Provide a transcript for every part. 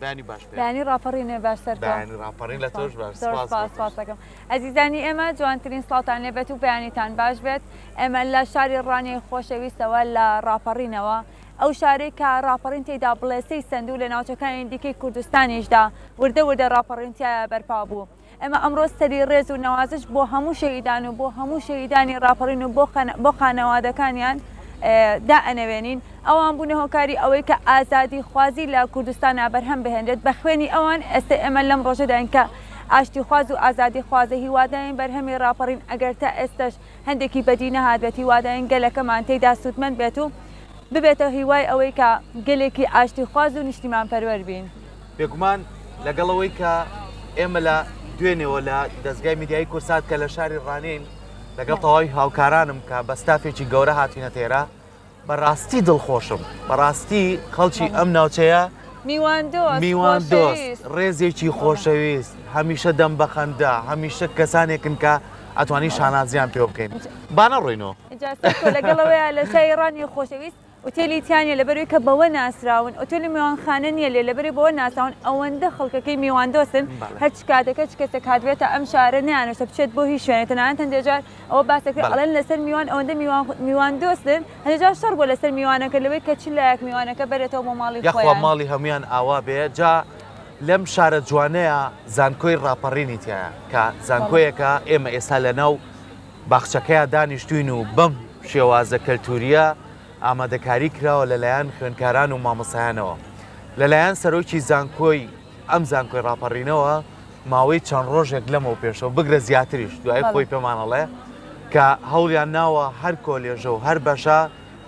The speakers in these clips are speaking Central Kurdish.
بەیانی باش پێ. بەیانی ڕاپەڕینێ باش سەرکەوە. بەیانی ڕاپەڕین لە تۆش باش. زۆر سپاس سپاس بۆ تۆش. سپاس دەکەم. ئەزیزانی ئێمە جوانترین سڵاوتان لێ بێت و بەیانیتان باش بێت. ئێمە لە شاری ڕانیەی خۆشەویستەوە لە ڕاپەڕینەوە ئەو شارەی کە ڕاپەڕین تێیدا بڵێسەی سەند و لە ناوچەکانی دیکەی کوردستانیشدا وردە وردە ڕاپەڕین تیایا بەرپا بوو. ئێمە ئەمڕۆ سەری ڕێز و نەوازش بۆ هەموو شەهیدان و بۆ هەموو شەهیدانی ڕاپەڕین و بۆ خانەوادەکانیان دائەنەوێنین. ئەوان بوونە هۆکاری ئەوەی کە ئازادیخوازی لە کوردستانا بەرهەم بهێنرێت. بە خوێنی ئەوان ئێستە ئێمە لەم ڕۆژەداین کە ئاشتیخواز و ئازادیخوازە. هیواداین بەرهەمی ڕاپەڕین ئەگەر تا ئێستەش هەندێکی بەدی نەهاتبێت، هیواداین گەلەکەمان تێیدا سوودمەند بێت و ببێتە هیوای ئەوەی کە گەلێکی ئاشتیخواز و نیشتیمانپەروەر بین. بێگومان لەگەڵ ئەوەی کە ئێمە لە دوێنێوە لە دەزگای میدیایی کورسات کە لە شاری ڕانیەین لەگەڵ تەواوی هاوکارانم کە بە ستافێکی گەورە هاتوینەتە ئێرە، بەڕاستی دڵخۆشم، بەڕاستی خەڵکی ئەم ناوچەیە میواندۆست، میواندۆست، خۆشەویست، ڕێزێکی خۆشەویست، هەمیشە دەم بەخەندە، هەمیشە کەسانێکن کە ئەتوانین شانازیان پێوە بکەین. با نەڕۆینەوە. ئینجا سەرکۆ لەگەڵ ئەوەیە لە شاری ڕانیە خۆشەویست ئوتێلی تیا نیە لەبەرئەوەی کە بەوە ناسراون ئوتێلی میوانخانە نیە لێ لەبەرئەوەی بەوە ناسراون ئەوەندە خەڵکەکەی میواندۆستن هەرچ کاتێک هەرچ کەسێک هاتبێتە ئەم شارە نەیانویستە بچێت بۆ هیچ شوێنێک تەنانەت هەندێ جار ئەوە باس دەکرێت ئەڵێن لەسەر میوان ئەوەندە میوان میواندۆستن هەندێ جار شەڕ بووە لەسەر میوانەکە لەوەی کە چ لایەک میوانەکە بەرێتەوە بۆ ماڵی یاخوا خۆیان. ماڵی هەموویان ئاوا بێ جا لەم شارە جوانەیا زانکۆی ڕاپەڕینی تیایە کە زانکۆیەکە ئێمە ئێستا لەناو باخچەکەیا دانیشتوین و بەم شێوازە کەلتوریە ئامادەکاری کراوە لەلایەن خوێندکاران و مامۆستایانەوە لەلایەن سەرۆکی زانکۆی ئەم زانکۆی ڕاپەڕینەوە ماوەی چەند ڕۆژێک لەمەو پێشەوە بگرە زیاتریش دوای خۆی پێمان ئەڵێ کە هەوڵیان ناوە هەر کۆلێژە و هەر بەشە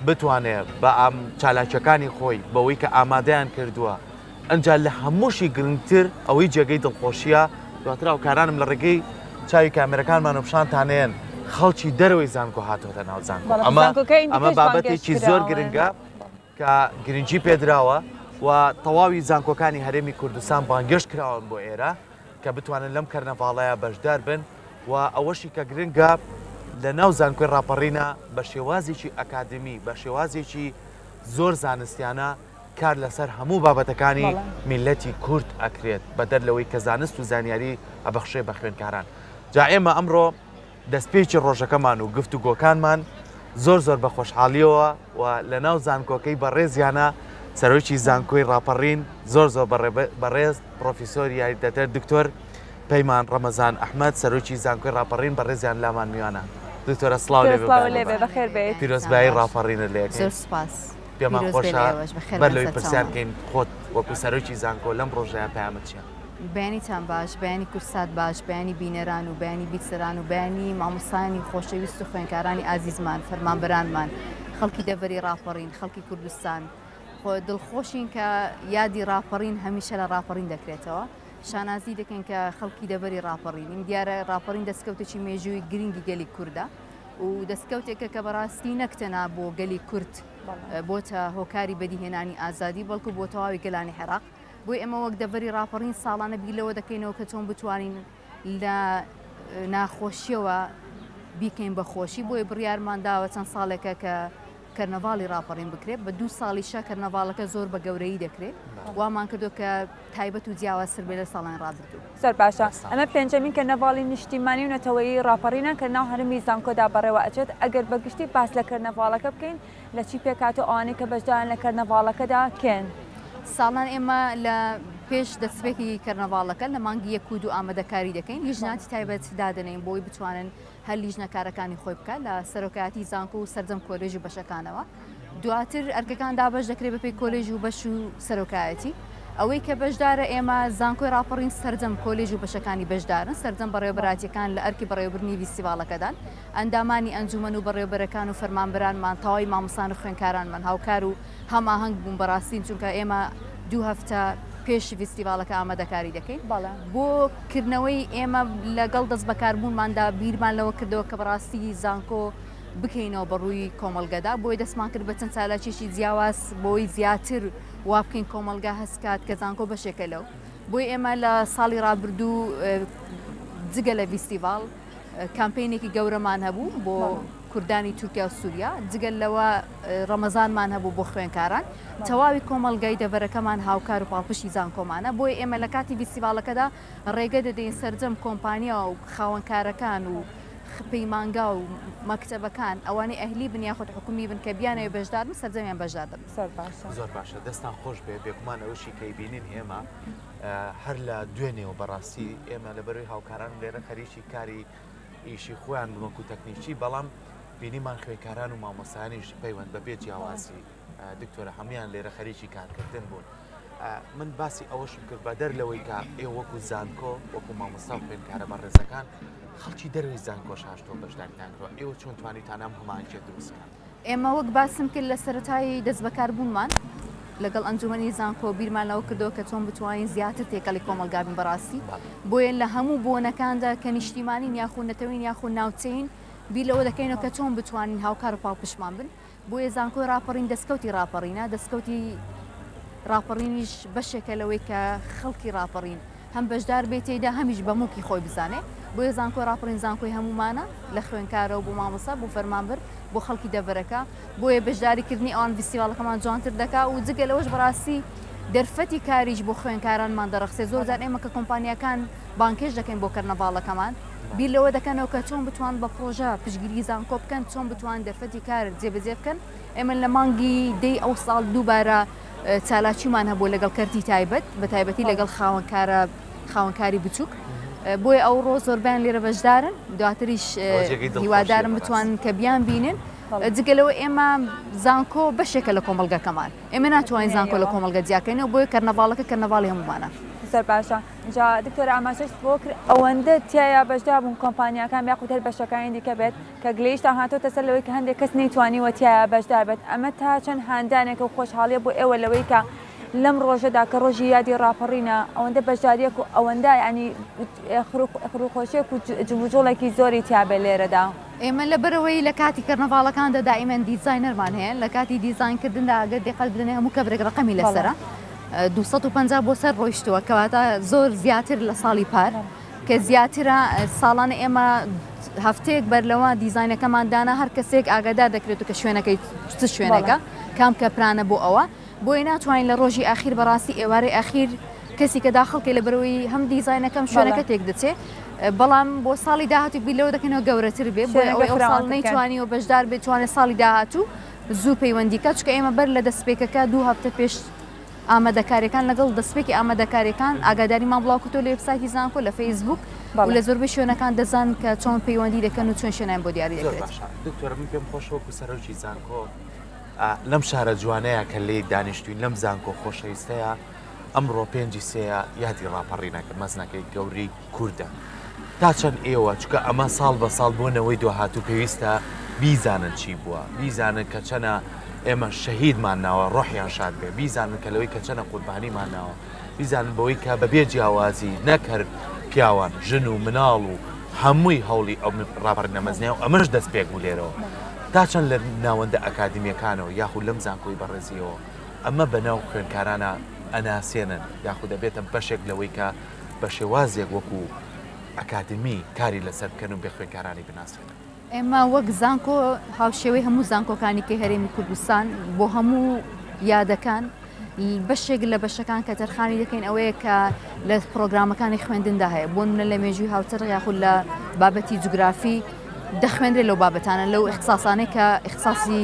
بتوانێ بە ئام چالاکیەکانی خۆی بەوەی کە ئامادەیان کردووە ئەجا لە هەمووشی گرنگتر ئەوەی جێگەی دڵخۆشیە دواتر هاوکارانم لە ڕێگەی چاوی کامێرەکانمان و پیشانتانێن خەڵکی دەرەوەی زانکۆ هاتۆتە ناو زانکۆ ئەمە ئەمە بابەتێکی زۆر گرنگە کە گرنگی پێدراوە و تەواوی زانکۆکانی هەرێمی کوردستان بانگێشت کراون بۆ ئێرە کە بتوانن لەم کەرنەڤاڵەیە بەشدار بن و ئەوەشی کە گرنگە لە ناو زانکۆی ڕاپەڕینە بە شێوازێکی ئەکادمی بە شێوازێکی زۆر زانستیانە کار لەسەر هەموو بابەتەکانی میللەتی کورد ئەکرێت بەدەر لەوەی کە زانست و زانیاری ئەبەخشێ بە خوێندکاران. جا ئێمە ئەمڕۆ دەستپێکی ڕۆژەکەمان و گفتوگۆکانمان زۆر زۆر بە خۆشحاڵیەوە و لە ناو زانکۆکەی بەڕێزیانە سەرۆکی زانکۆی ڕاپەڕین زۆر زۆر بەڕێز پڕۆفیسۆر یاریدەدەر دکتۆر پەیمان ڕەمەزان ئەحمەد سەرۆکی زانکۆی ڕاپەڕین بەڕێزیان لامان میوانە. دکتۆرە سڵاو لێ بێ بەخێر بێیت. پیرۆزبایی ڕاپەڕینت لێ زۆر سوپاس. پێمان پیرۆز بێ خۆشە لە ئێوەش بەخێر بەر بێن لەوەی پرسیار سەرچاومان. بکەین خۆت وەکو سەرۆکی زانکۆ لەم ڕۆژەیا پەیامت چییە؟ بەیانیتان باش، بەیانی کوردسات باش، بەیانی بینەران و بەیانی بیسەران و بەیانی مامۆستایانی خۆشەویست و خوێندکارانی ئازیزمان، فەرمانبەرانمان، خەڵکی دەڤەری ڕاپەڕین، خەڵکی کوردستان. خۆ دڵخۆشین کە یادی ڕاپەڕین هەمیشە لە ڕاپەڕین دەکرێتەوە. شانازی دەکەین کە خەڵکی دەڤەری ڕاپەڕینین. دیارە ڕاپەڕین دەستکەوتێکی مێژووی گرنگی گەلی کوردە. و دەستکەوتێکە کە بەڕاستی نەک تەنها بۆ گەلی کورد بۆتە هۆکاری بەدیهێنانی ئازادی بەڵکو بۆ تەواوی گەلانی عێراق بۆی ئێمە وەک دەڤەری ڕاپەڕین ساڵانە بیر لەوە دەکەینەوە کە چۆن بتوانین لە ناخۆشیەوە بیکەین بە خۆشی بۆیە بڕیارمان داوە چەند ساڵێکە کە کەرنەڤاڵی ڕاپەڕین بکرێت بە دوو ساڵیشە کەرنەڤاڵەکە زۆر بە گەورەیی دەکرێت وامان کردو کە تایبەت و جیاوازتر بێت لە ساڵانی ڕابردوو. زۆر باشە ئەمە پێنجەمین کەرنەڤاڵی نیشتیمانی و نەتەوەیی ڕاپەڕینە کە ناو هەرمی زانکۆدا بەڕێوە ئەچێت ئەگەر بە گشتی باس لە کەرنەڤاڵەکە بکەین لە چی پێکهاتووە ئەوانەی کە بەشدارن لە کەرنەڤاڵەکەدا کێن؟ ساڵان ئێمە لە پێش دەستپێکی کەرنەڤاڵەکە لە مانگی یەک و دوو ئامادەکاری دەکەین لیژناتی تایبەت دادەنێین بۆی بتوانن هەر لیژنە کارەکانی خۆی بکات لە سەرۆکایەتی زانکۆ و سەرجەم کۆلێژ و بەشەکانەوە دواتر ئەرکەکان دابەش دەکرێت بەپێی کۆلێژ و بەش و سەرۆکایەتی ئەوەی کە بەشدارە ئێمە زانکۆی ڕاپەڕین سەرجەم کۆلێژ و بەشەکانی بەشدارن سەرجەم بەڕێوەبەراتیەکان لە ئەرکی بەڕێوەبردنی ڤیستیڤاڵەکەدان ئەندامانی ئەنجومەن و بەڕێوەبەرەکان و فەرمانبەرانمان تەواوی مامۆستان و خوێندکارانمان هاوکار و هەماهەنگ بوون بەڕاستین چونکە ئێمە دوو هەفتە پێش ڤیستیڤاڵەکە ئامادەکاری دەکەین بۆ کردنەوەی ئێمە لەگەڵ دەست بەکاربوونماندا بیرمان لەوە کردەوە کە بەڕاستی زانکۆ بکەینەوە بە ڕووی کۆمەڵگەدا بۆی دەستمان کرد بە چەند چالاکیەکی جیاواز بۆی زیاتر وا بکەین کۆمەڵگا هەستکات کە زانکۆ بەشێکە لەو بۆی ئێمە لە ساڵی ڕابردوو جگە لە ڤیستیڤاڵ کامپینێکی گەورەمان هەبوو بۆ. کوردانی تورکیا و سووریا، جگە لەوە ڕەمەزانمان هەبوو بۆ خوێندکاران، تەواوی کۆمەڵگای دەڤەرەکەمان هاوکار و پاڵپشتی زانکۆمانە، بۆیە ئێمە لە کاتی ڤیستیڤاڵەکەدا ڕێگە دەدەین سەرجەم کۆمپانیا و خاوەنکارەکان و پەیمانگا و مەکتەبەکان ئەوانەی ئەهلی بن یاخود حکومی بن کە بیانەوێت بەشدار بن سەرجەمیان بەشدار دەبن. زۆر باشە. زۆر باشە دەستان خۆش بێ، بێگومان ئەوەشی کە ئەیبینین ئێمە هەر لە دوێنێەوە بەڕاستی ئێمە لەبەرەوەی هاوکارانم لێرە خەریکی کاری ئیشی خۆیان بوون وەکو تەکنیکی، بەڵام بینیمان خوێندکاران و مامۆستایانیش پەیوەند بە بێ جیاوازی دکتۆرە هەمویان لێرە خەریکی کارکردن بوون. من باسی ئەوەشم کرد بەدەر لەوەی کە ئێوە وەکو زانکۆ وەکو مامۆستا و خوێندکارە بەڕێزەکان خەڵکی دەرەوەی زانکۆش هاشتووە بەشداریتان کردووە، ئێوە چۆن توانیتان ئەم هەماهەنگیە دروست بکەن؟ ئێمە وەک باسم کرد لە سەرەتای دەستبەکاربوونمان لەگەڵ ئەنجومەنی زانکۆ بیرمان لەوە کردەوە کە چۆن بتوانین زیاتر تێکەڵی کۆمەڵگا بین بەڕاستی بۆیە لە هەموو بۆنەکاندا کە نیشتیمانین یاخود نەتەوەین یاخود ناوچەین بیر لەوە دەکەینەوە کە چۆن بتوانین هاوکار و پاڵپشتمان بن بۆیە زانکۆی ڕاپەڕین دەستکەوتی ڕاپەڕینە، دەستکەوتی ڕاپەڕینیش بەشێکە لەوەی کە خەڵکی ڕاپەڕین هەم بەشدار بێت تێیدا هەمیش بە موڵکی خۆی بزانێ، بۆیە زانکۆی ڕاپەڕین زانکۆی هەموومانە لە خوێندکارەوە بۆ مامۆستا بۆ فەرمانبەر بۆ خەڵکی دەڤەرەکە، بۆیە بەشداریکردنی ئەوان ڤیستیواڵەکەمان جوانتر دەکا و جگە لەوەش بەڕاستی دەرفەتی کاریش بۆ خوێندکارانمان دەڕەخسێ، زۆر جار ئێمە کە کۆمپانیاکان بانگهێشت دەکەین بۆ کەرنەڤاڵەکەمان بیر لەوە دەکەنەوە کە چۆن بتوان بە پڕۆژە پشتگیری زانکۆ بکەن، چۆن بتوان دەرفەتی کار جێبەجێ بکەن. ئێمە لە مانگی دەی ئەو ساڵ دووبارە چالاکیمان هەبوو لەگەڵ کەرتی تایبەت، بە تایبەتی لەگەڵ خاوەنکارە خاوەنکاری بچووک. بۆیە ئەوڕۆ زۆربیان لێرە بەشدارن، دواتریش هیوادارم بتوانن کە بیان بینن. جگە لەوە ئێمە زانکۆ بەشێکە لە کۆمەڵگەکەمان، ئێمە ناتوانین زانکۆ لە کۆمەڵگە جیاکەینەوە، بۆیە کەرنەڤاڵەکە کەرنەڤاڵی هەموومانە. زۆر باشە. جا دکتۆر ئاماژەشت بۆ کرد ئەوەندە تیایا بەشدار بوون کۆمپانیاکان یاخود هەر بەشەکانی دیکە بێت کە گلەیشتان هاتۆتە سەر لەوەی کە هەندێک کەس نەیتوانیوە تیایا بەشدار بێت ئەمە تا چەند هاندانێکە و خۆشحاڵیە بۆ ئێوە لەوەی کە لەم ڕۆژەدا کە ڕۆژی یادی ڕاپەڕینە ئەوەندە بەشداریەک و ئەوەندە ینی خروخۆشیەک و جموجوڵێکی زۆری تیابێ لێرەدا. ئێمە لەبەرئەوەی لە کاتی کەرنەڤاڵەکاندا دائیمەن دیزاینەرمان هەیە، لە کاتی دیزاینکردندا ئەگەر دیقەت بدەنێ هەموو کەبرێک ڕەقەمی لەسەرە 250 بۆ سەر ڕۆیشتووە کەواتە زۆر زیاتر لە ساڵی پار کە زیاترە ساڵانە ئێمە هەفتەیەک بەر لەوە دیزاینەکەمان دانا هەر کەسێک ئاگادار دەکرێت و کە شوێنەکەی چ شوێنێکە کام کەپرانە بۆ ئەوە بۆیە ناتوانین لە ڕۆژی ئاخیر بەڕاستی ئێوارەی ئاخیر کەسی کە داخڵکەی لە بەرەوەی هەم دیزاینەکەم شوێنەکە تێک دەچێ بەڵام بۆ ساڵی داهاتوو بیر لەوە دەکەنەوە گەورەتر بێ بۆ ئەوەی ئەو ساڵ نەیتوانیوە بەشدار بێت توانێت ساڵی داهاتوو زوو پەیوەندی کات چونکە ئێمە بەر لە دەستپێکەکە دوو هەفتە پێش ئامادەکاریەکان لەگەڵ دەستپێکی ئامادەکاریەکان ئاگاداریمان بڵاو کردەوە لە وێبسایتی زانکۆ لە فەیسبوک و لە زۆربەی شوێنەکان دەزانن کە چۆن پەیوەندی دەکەن و چۆن شوێنیان بۆ دیاری دەکرێت. دکتۆرە من پێم خۆشە وەکو سەرۆکی زانکۆ لەم شارە جوانەیە کە لێی دانیشتوین لەم زانکۆ خۆشەویستەیە ئەمڕۆ پێنجی سێیە یادی ڕاپەڕینەکە مەزنەکەی گەورەی کوردە تا چەند ئێوە چکە ئەمە ساڵ بە ساڵ بۆ نەوەی دواهاتوو پێویستە بیزانن چی بووە بیزانن کە چەنە ئێمە شەهیدمان ناوە ڕۆحیان شاد بێ بیزانن کە لەوەی کە چەنە قوربانیمان ناوە بیزانن بەوەی کە بەبێ جیاوازی نەک هەر پیاوان ژن و مناڵ و هەمووی هەوڵی ئەو ڕاپەڕینە مەزنەیە و ئەمەش دەست پێک بوو لێرەوە تا چەند لە ناوەندە ئەکادیمیەکانەوە یاخود لەم زانکۆی بەڕێزیەوە ئەمە بەناو خوێندکارانە ئەناسێنن یاخود ئەبێتە بەشێک لەوەی کە بە شێوازێک وەکو ئەکادمی کاری لەسەر بکەن و بێ خوێندکارانی بناسێنن. ئێمە وەک زانکۆ هاوشێوەی هەموو زانکۆکانی کەی هەرێمی کوردستان بۆ هەموو یادەکان بەشێک لە بەشەکان کە تەرخانی دەکەین ئەوەیە کە لە پرۆگرامەکانی خوێندندا هەیە بۆ نمونە لە مێژووی هاوچەرخ یاخود لە بابەتی جوگرافی دەخوێندرێت لەو بابەتانە لەو ئیختساسانەی کە ئیختساسی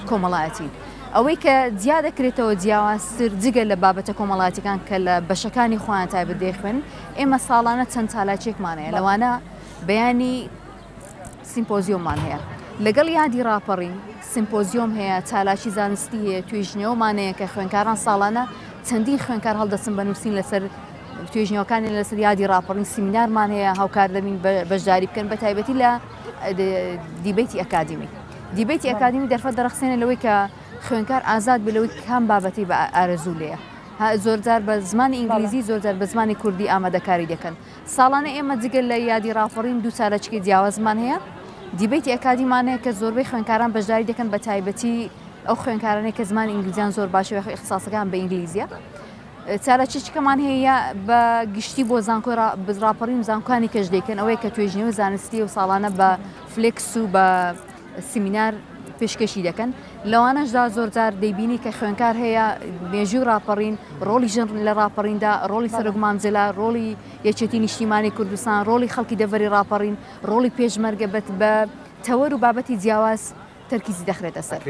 کۆمەڵایەتین. ئەوەی کە جیا دەکرێتەوە جیاوازتر جگە لە بابەتە کۆمەڵایەتیەکان کە لە بەشەکانی خۆیان تایبەت دەیخوێنن، ئێمە ساڵانە چەند چالاکیەکمان هەیە لەوانە بەیانی سیمپۆزیۆممان هەیە لەگەڵ یادی ڕاپەڕین سیمپۆزیۆم هەیە چالاکی زانستی هەیە توێژینەوەمان هەیە کە خوێندکاران ساڵانە چەندین خوێندکار هەڵدەستن بە نووسین لەسەر توێژینەوەکانی لەسەر یادی ڕاپەڕین سیمینارمان هەیە هاوکار دەبین بەشداری بکەن بە تایبەتی لە دیبەیتی ئەکادیمی. دیبەیتی ئەکادیمی دەرفەت دەڕەخسێنێ لەوەی کە خوێندکار ئازاد بێ لەوەی کام بابەتی بە ئارەزوو لێیە. زۆرجار بە زمانی ئینگلیزی زۆرجار بە زمانی کوردی ئامادەکاری دەکەن. ساڵانە ئێمە جگە لە یادی ڕاپەڕین دوو چالاکیی جیاوازمان هەیە. دیبەیتی ئەکادیمان هەیە کە زۆربەی خوێندکاران بەشداری دەکەن بە تایبەتی ئەو خوێندکارانەی کە زمانی ئینگلیزیان زۆر باشە یاخود ئیختیساسەکان بە ئینگلیزیە. چالاکییەکەمان هەیە بە گشتی بۆ زانکۆی ڕاپەڕین و زانکۆکانی کەش دەیکەن ئەوەیە کە توێژینەوەی زانستی و ساڵانە بە فلێکس و بە سیمینار پێشکەشی دەکەن، لەوانەشدا زۆرجار دەیبینی کە خوێنکار هەیە مێژووی ڕاپەڕین، ڕۆڵی ژن لە ڕاپەڕیندا، ڕۆڵی سەرۆک مام جەلال، ڕۆڵی یەکێتی نیشتیمانی کوردستان، ڕۆڵی خەڵکی دەڤەری ڕاپەڕین، ڕۆڵی پێشمەرگە بە تەوەر و بابەتی جیاواز تەرکیزی دەخرێتە سەر.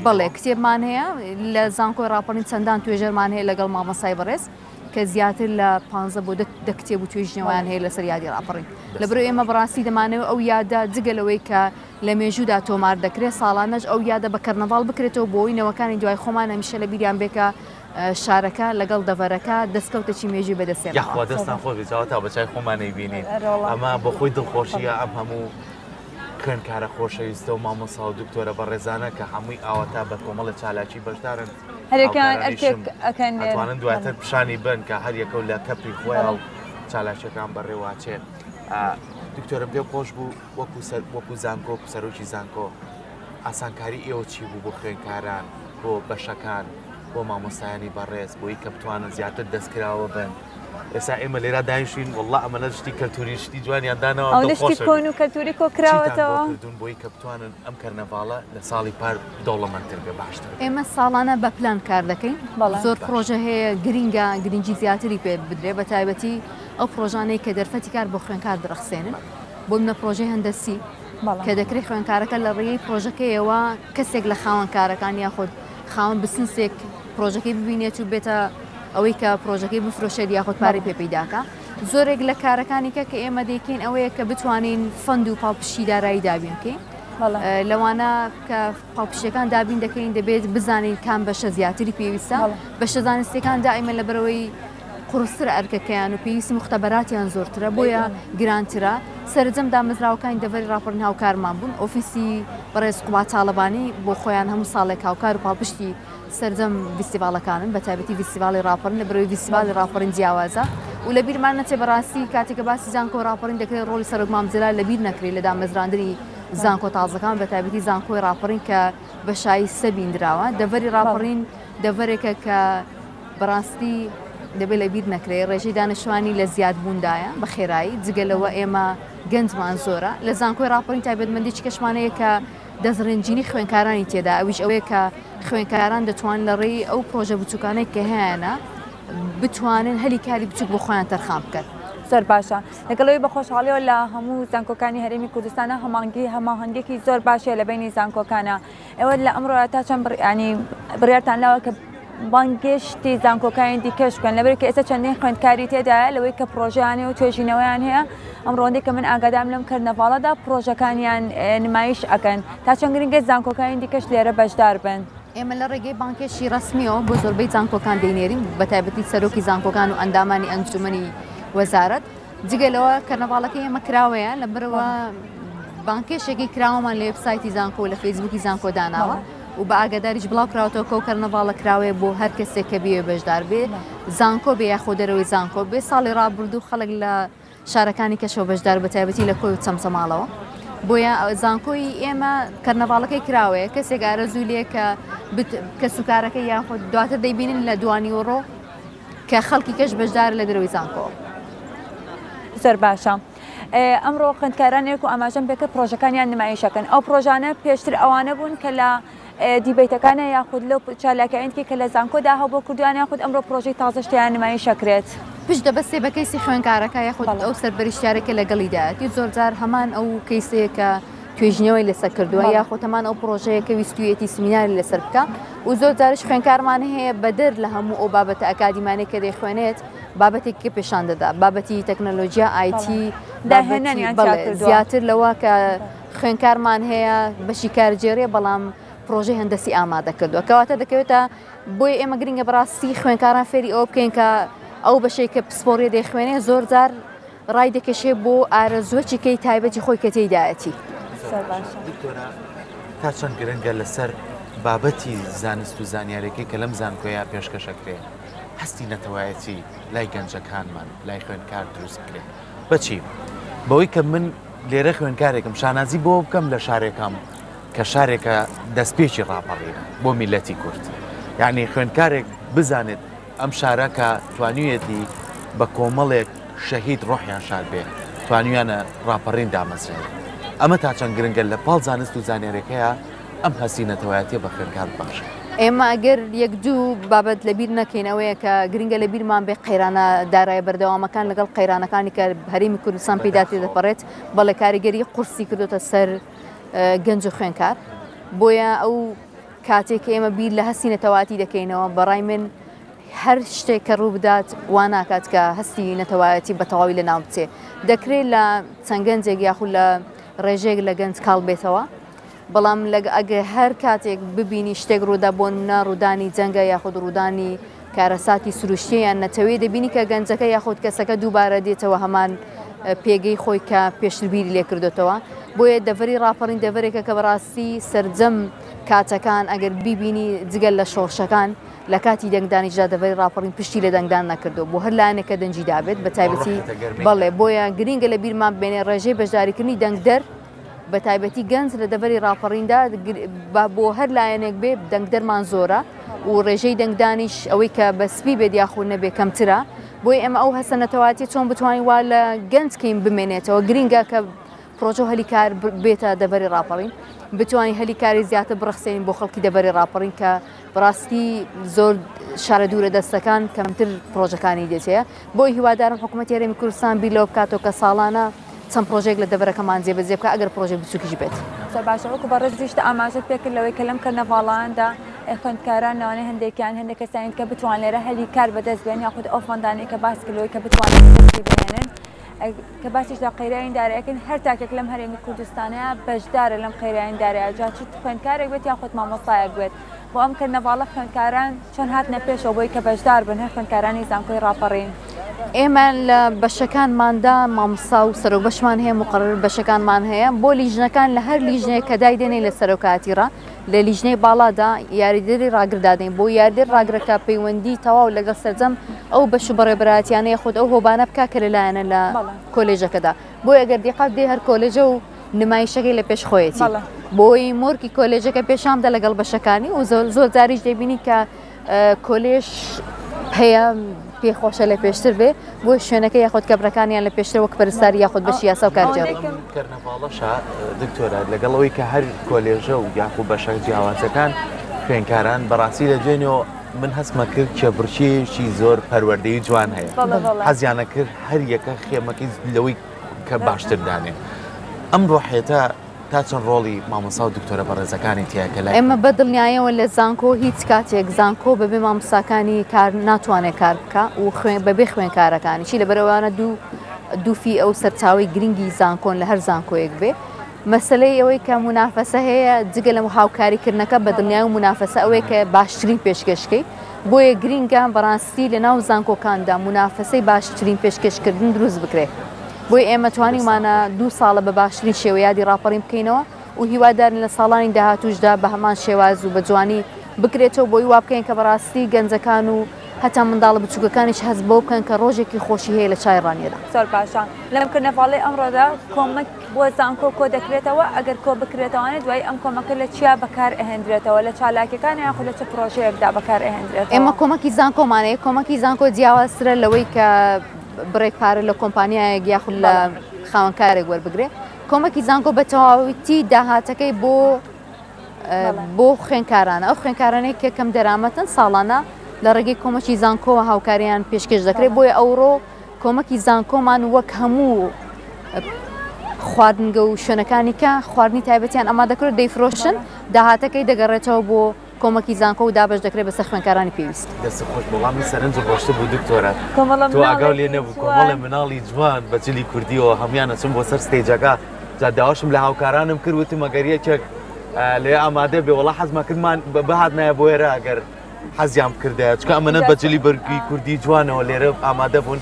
بەڵێ کتێبمان هەیە لە زانکۆی ڕاپەڕین چەندان توێژەرمان هەیە لەگەڵ مامۆستای بەڕێز کە زیاتر لە 15 بۆ دە کتێب و توێژینەوەیان هەیە لەسەر یادی ڕاپەڕین. لەبەرئەوەی ئێمە بەڕاستی دەمانەوێت ئەو یادە جگە لەوەی کە لە مێژوودا تۆمار دەکرێت، ساڵانەش ئەو یادە بە کەرنەڤاڵ بکرێتەوە بۆ ئەوەی نەوەکانی دوای خۆمان هەمیشە لە بیریان بێ کە شارەکە لەگەڵ دەڤەرەکە دەستکەوتێکی مێژووی بەدەستهێناوە. یاخوا دەستان خۆش بێت جا تا بە چای خۆمان ئەیبینین ئەمە بۆ خۆی دڵخۆشیە ئەم هەموو خوێندکارە خۆشەویستە و مامۆسا و دکتۆرە بەڕێزانە کە هەمووی ئاوەتا بە کۆمەڵە چالاکی بەشدارن هەرێکیان ئەرکێک ئەکەن ئەتوانن دواتر پیشانی بن کە هەر یەکەو لە کەپی خۆیان و چالاکیەکان بەڕێوەچێ دکتۆرم پێم خۆش بوو وەکو سەر وەکو زانکۆ وەکو سەرۆکی زانکۆ ئاسانکاری ئێوە چی بوو بۆ خوێندکاران بۆ بەشەکان بۆ مامۆستایانی بەڕێز بۆی کە بتوانن زیاتر دەستکراوە بن ئێستا ئێمە لێرا دانیشین والله ئەمەنە شتی کەلتوری شتی جوانیان داناوە ئەو شتی کۆن و کەلتوری کۆ کراوەتەوە کردوون بۆی کە بتوانن ئەم کەرنەڤاڵە لە ساڵی پار دەوڵەمەندتر بێ باشتر ئێمە ساڵانە بە پلان کار دەکەین زۆر پرۆژە هەیە گرینگە گرنگی زیاتری پێ بدرێ بە تایبەتی ئەو پرۆژانەی کە دەرفەتی کار بۆ خوێنکار دەڕەخسێنن بۆ منە پرۆژەی هەندەسی کە دەکرێت خوێنکارەکە لە ڕێی پرۆژەکەیەوە کەسێک لە خاوەن کارەکان یاخود خاوەن بسنسێک پرۆژەکەی ببینێت و بێتە ئەوەی کە پرۆژەکەی بفرۆشێت یاخود پارەی پێ پەیداکا. زۆرێک لە کارەکانی کە کە ئێمە دەیکەین ئەوەیە کە بتوانین fund و پاڵپشتی دارایی دابین بکەین. لەوانە کە پاڵپشتیەکان دابین دەکەین دەبێت بزانین کام بەشە زیاتری پێویستە. بەشە زانستیەکان دائیمە لەبەرەوەی قورسترە ئەرکەکەیان و پێویستی موختەبەراتیان زۆرترە بۆیە گرانترە. سەرجەم دامەزراوەکانی دەڤەری ڕاپەڕین هاوکارمان بوون. ئۆفیسی بەڕێز قوباد تاڵەبانی بۆ خۆیان هەموو ساڵێک هاوکار و پاڵپشتی سەرجەم ڤیستیڤاڵەکانن بە تایبەتی ڤیستیڤاڵی ڕاپەڕین لە بەرەوەی ڤیستیڤاڵی ڕاپەڕین جیاوازە و لە بیرمان نەچێ بەڕاستی کاتێک کە باسی زانکۆ ڕاپەڕین دەکرێت ڕۆڵی سەرۆک مام جەلال لە بیر نەکرێت لە دامەزراندنی زانکۆ تازەکان بە تایبەتی زانکۆی ڕاپەڕین کە بە شایستە بیندراوە دەڤەری ڕاپەڕین دەڤەرێکە کە بەڕاستی دەبێت لە بیر نەکرێت ڕێژەی دانیشتوانی لە زیادبووندایە بە خێرایی جگە لەوە ئێمە گەنجمان زۆرە لە زانکۆی ڕاپەڕین تایبەتمەندێکی کەشمان هەیە کە دەستڕەنگینی خوێندکارانی تێدا، ئەویش ئەوەیە کە خوێندکاران دەتوانن لە ڕێی ئەو پڕۆژە بچووکانەی کە هەیانە بتوانن هەلی کاری بچووک بۆ خۆیان تەرخان بکەن. زۆر باشە. لەگەڵ ئەوەی بە خۆشحاڵیەوە لە هەموو زانکۆکانی هەرێمی کوردستانە هەمانگی هەماهەنگیەکی زۆر باش هەیە لە بەینی زانکۆکانە. ئێوە لە ئەمڕۆ تا چەند ینی بڕیارتان لاوە کە بانگێشتی زانکۆکانی دیکەش بکەن لەبەر کە ئێستا چەندین خوێندکاری تێدایە لەوەی کە پرۆژەیان هەیە و توێژینەوەیان هەیە ئەمڕۆندی کە من ئاگادام لەم کەرنەڤاڵەدا پرۆژەکانیان نمایش ئەکەن تا چەند گرنگە زانکۆکانی دیکەش لێرە بەشدار بن. ئێمە لە ڕێگەی بانگهێشتی ڕەسمیەوە بۆ زۆربەی زانکۆکان دەینێرین بەتایبەتی سەرۆکی زانکۆکان و ئەندامانی ئەنجومەنی وەزارەت جگە لەوە کەرنەڤاڵەکەی ئێمە کراوەیە لەبەرەوە بانگهێشتێکی کراوەمان لە وێبسایتی زانکۆ لە فەیسبووکی زانکۆ داناوە و بە ئاگاداریش بڵاو کراوەتەوە کە ئەو کەرنەڤاڵە کراوەیە بۆ هەر کەسێک کە بیەوێ بەشدار بێ زانکۆ بێ یاخۆ دەرەوەی زانکۆ بێ ساڵی ڕابردوو خەڵک لە شارەکانی کەشەوە بەشدار بە تایبەتی لە کۆی و چەمچەماڵەوە بۆیە زانکۆی ئێمە کەرنەڤاڵەکەی کراوەیە کەسێک ئارەزوو لێ کە کەسوکارەکەی یاخود دواتر دەیبینن لە دوانیوەڕۆ کە خەڵکی کەش بەشدار لە دەرەوەی زانکۆ. زۆر باشە. ئەمڕۆ خوێندکارانێک و ئاماژەم پێکرد پرۆژەکانیان نمایشەکەن ئەو پرۆژانە پێشتر ئەوانە بوون کە لە دیبەیتەکانە یاخود لەو چالاکیانێکی کە لە زانکۆدا هەبوو کردویان یاخود ئەمڕۆ پرۆژەی تازەش تیان نمایشەکرێت. پشت دەبەستێ بە کەیسی خوێندکارەکە یاخود ئەو سەرپەرشتیارەی کە لەگەڵیدایەتی زۆرجار هەمان ئەو کەیسەیە کە توێژینەوەی لەسەر کردووە یاخود هەمان ئەو پرۆژەیە کە ویستویەتی سمیناری لەسەر بکە و زۆر جاریش خوێندکارمان هەیە بەدەر لە هەموو ئەو بابەتە ئەکادیمانەی کە دەیخوێنێت بابەتێک کە پێشان دەدا بابەتی تەکنەلۆژیا IT داهێنانیان زیاتر لەوە کە خوێندکارمان هەیە بەشی کارگێڕیە بەڵام پرۆژەی هەندەسی ئامادە کردووە کەواتە دەکەوێتە بۆیە ئێمە گرنگە بەڕاستی خوێندکاران فێری ئەوە بکەین کە ئەو بەشێک کە پسپۆڕیە دەیخوێنێ زۆر جار ڕای دەکێشێ بۆ ئارەزووەکی کەی تایبەتی خۆی کە تێیدایەتی. دکتۆرە تا چەند گرنگە لەسەر بابەتی زانست و زانیارەکەی کە لەم زانکۆیە پێشکەش ئەکرێ هەستی نەتەوایەتی لای گەنجەکانمان لای خوێندکار دروست بکرێت بەچی بەوەی کە من لێرە خوێندکارێکم شانازی بۆ بکەم لە شارێکم کە شارێکە دەستپێکی ڕاپەڕینە بۆ میلەتی کورد یعنی خوێندکارێک بزانێت ئەم شارە کە توانیویەتی بە کۆمەڵێک شەهید ڕۆحیان شاد بێ توانیویانە ڕاپەڕین دامەزرێنن. ئەمە تا چەند گرنگە لە پاڵ زانست و زانیاریەکەیا ئەم هەستی نەتەوایەتیە بە خوێندکار ببەخشێ؟ ئێمە ئەگەر یەک دوو بابەت لەبیر نەکەین ئەوەیە کە گرنگە لەبیرمان بێ قەیرانە دارایە بەردەوامەکان لەگەڵ قەیرانەکانی کە هەرێمی کوردستان پێدا تێدەپەڕێت بەڵێ کاریگەری قورسی کردوتە سەر گەنج و خوێنکار بۆیە ئەو کاتێک کە ئێمە بیر لە هەستی نەتەواتی دەکەینەوە بەڕای من هەر شتێک کە ڕووبدات وا ناکات کە هەستی نەتەوایەتی بە تەواوی لەناو بچێ. دەکرێت لە چەند گەنجێک یاخود لە ڕێژەیەک لە گەنج کاڵ بێتەوە، بەڵام ئەگەر هەر کاتێک ببینی شتێک ڕوودا بۆ نمونە ڕوودانی جەنگە یاخود ڕوودانی کارەساتی سروشتی یان نەتەوەی دەبینی کە گەنجەکە یاخود کەسەکە دووبارە دێتەوە هەمان پێگەی خۆی کە پێشتر بیری لێکردوتەوە. بۆیە دەڤەری ڕاپەڕین دەڤەرێکە کە بەڕاستی سەرجەم کاتەکان ئەگەر بیبینی جگە لە شۆڕشەکان لە کاتی دەنگدانیشدا دەڤەری ڕاپەڕین پشتی لە دەنگدان نەکردووە بۆ هەر لایەنێک کە دەنگی دابێت بە تایبەتی بەڵێ بۆیە گرینگە لە بیرمان بێنێ ڕێژەی بەشداریکردنی دەنگدەر بە تایبەتی گەنج لە دەڤەری ڕاپەڕیندا بۆ هەر لایەنێک بێ دەنگدەرمان زۆرە و ڕێژەی دەنگدانیش ئەوەی کە بە سپی بێت یاخود نەبێ کەمترە بۆی ئێمە ئەو هەسە نەتەواتیە چۆن بتوانین وا لە گەنج کەین بمێنێتەوە گرینگە کە پرۆژە و هەلی کار بێتە دەڤەری ڕاپەڕین بتوانین هەلی کاری زیاتر بڕەخسێنین بۆ خەڵکی دەڤەری ڕاپەڕین کە بەڕاستی زۆر شارە دوورە دەستەکان کەمتر پرۆژەکانی دێتەیە بۆی هیوادارم حکوومەتی هەرێمی کوردستان بیر لەوە بکاتەوە کە ساڵانە چەند پرۆژەیەک لە دەڤەرەکەمان جێبەجێ بکات ئەگەر پرۆژەی بچووکیش بێت. زۆر باشە وەکو بەڕێزیشت ئاماژەت پێکرد لەوەی کە لەم کەرنەڤاڵاندا خوێندکاران لەوانەیە هەندێکیان هەندێک کەسانی کە بتوان لێرە هەلی کار بەدەست بێن یاخود ئەو فەندانەی کە باس کرد لەوەی کە بتوانن بەدەستی بهێنن کە باسیش لە قەیرانی دارایەکەین هەر تاکێک لەم هەرێمی کوردستانەیە بەشدارە لەم قەیرانی دارایە جا چ خوێندکارێک بێت یاخود مامۆستایەک بێت بۆ ئەم کەرنەڤاڵە خوێندکاران چۆن هاتنە پێشەوە بۆی کە بەشدار بن هەر خوێندکارانی زانکۆی ڕاپەڕین؟ ئێمە لە بەشەکانماندا مامۆستا و سەرۆک بەشمان هەیە مقرر بەشەکانمان هەیە بۆ لیژنەکان لە هەر لیژنەیەک کە دایدێنێ لە سەرۆکایەتی ڕا لە لیژنەی باڵادا یاریدەری ڕاگر دادەین بۆ یاریدەر ڕاگرەکە پەیوەندی تەواو لەگەڵ سەرجەم ئەو بەش و بەڕێبەرایەتیانە یاخود ئەو هۆبانە بکا کە لەلایەنە لە کۆلێژەکەدا بۆیە گەر دیقەت دێ هەر کۆلێژە و نمایشەکەی لە پێش خۆیەتی بۆی مۆرکی کۆلێژەکە پێشان بدە لەگەڵ بەشەکانی و زۆر زۆر جاریش دەبینی کە کۆلێژ هەیە پێی خۆشە لە پێشتر بێ بۆ شوێنەکە یاخود کەبرەکانیان لە پێشتر وەک پەرستاری یاخود بەشی یاسا و کارگێڕی. کەرنەڤاڵەشە دکتۆرە لەگەڵ ئەوەی کە هەر کۆلێژە و یاخو بەشە جیاوازەکان خوێنکاران بەڕاستی لە دوێنێەوە من هەستمە کرد کێبڕکێیەکی زۆر پەروەردەی جوان هەیە حەزیانە کرد هەر یەکە خێمەکەی لەوەی کە باشتر دانێ ئەم ڕۆحێتە تا چەند ڕۆڵی مامۆستا و دکتۆرە بەڕێزەکانی تیایە کە لای ئێمە بە دڵنیایەوە لە زانکۆ هیچ کاتێک زانکۆ بەبێ مامۆستاکانی کار ناتوانێت کار بکا و خوێن بەبێ خوێنکارەکانیشی لەبەرئەوانە دوو دووفی ئەو سەرچاوەی گرنگی زانکۆن لە هەر زانکۆیەک بێ مەسلەی ئەوەی کە مونافەسە هەیە جگە لە هاوکاریکردنەکە بە دڵنیای و مونافەسە ئەوەیە کە باشترین پێشکەشکەی بۆیە گرنگە بەڕاستی لە ناو زانکۆکاندا مونافەسەی باشترین پێشکەشکردن دروست بکرێت. بۆیە ئێمە توانیومانە دوو ساڵە بە باشترین شێوە یادی ڕاپەڕین بکەینەوە و هیوادارین لە ساڵانی داهاتووشدا بە هەمان شێواز و بە جوانی بکرێتەوە بۆی وا بکەین کە بەڕاستی گەنجەکان و هەتا منداڵە بچووکەکانیش هەست بەوە بکەن کە ڕۆژێکی خۆشی هەیە لە چای ڕانیەدا. زۆر باشە لەم کرنەڤاڵەی ئەمڕۆدا کۆمەک بۆ زانکۆ کۆ دەکرێتەوە ئەگەر کۆ بکرێتەوانێ دوایی ئەم کۆمەکە لە چیا بەکار ئەهێندرێتەوە لە چالاکیەکان یاخود لە چ پرۆژەیەکدا بەکار ئەهێندرێتەوە؟ ئێمە کۆمەکی زانکۆمان هەیە کۆمەکی زانکۆ جیاوازترە لەوەی کە بڕێک پارە لە کۆمپانیایەک یاخود لە خاوەنکارێک وەربگرێ کۆمەکی زانکۆ بە تەواویتی داهاتەکەی بۆ بۆ خوێنکارانە ئەو خوێنکارانەی کە کەم دەرامەتن ساڵانە لە ڕێگەی کۆمەکی زانکۆوە هاوکاریان پێشکەش دەکرێت بۆیە ئەوڕۆ کۆمەکی زانکۆمان وەک هەموو خواردنگە و شوێنەکانی کە خواردنی تایبەتیان ئامادە کرد دەیفرۆشن داهاتەکەی دەگەڕێتەوە بۆ کۆمەکی زانکۆ و دابەش دەکرێت بەسەر خوێندکارانی پێویست. دەستت خۆش بەڵام من سەرنجم ڕۆشتبوو دکتۆرە تۆ ئاگاو لێ نەبوو کۆمەڵێ مناڵی جوان بە جلی کوردیەوە هەموویان ئەچن بۆ سەر stage ەکە جا داواشم لە هاوکارانم کرد وتم ئەگەر یەکێک لێ ئامادە بێ وەڵا حەزمە کردمان بهاتنایە بۆ ئێرە ئەگەر حەزیان بکردایە چکە ئەمەنە بە جلی بەرگی کوردی جوانەوە لێرە ئامادە بوون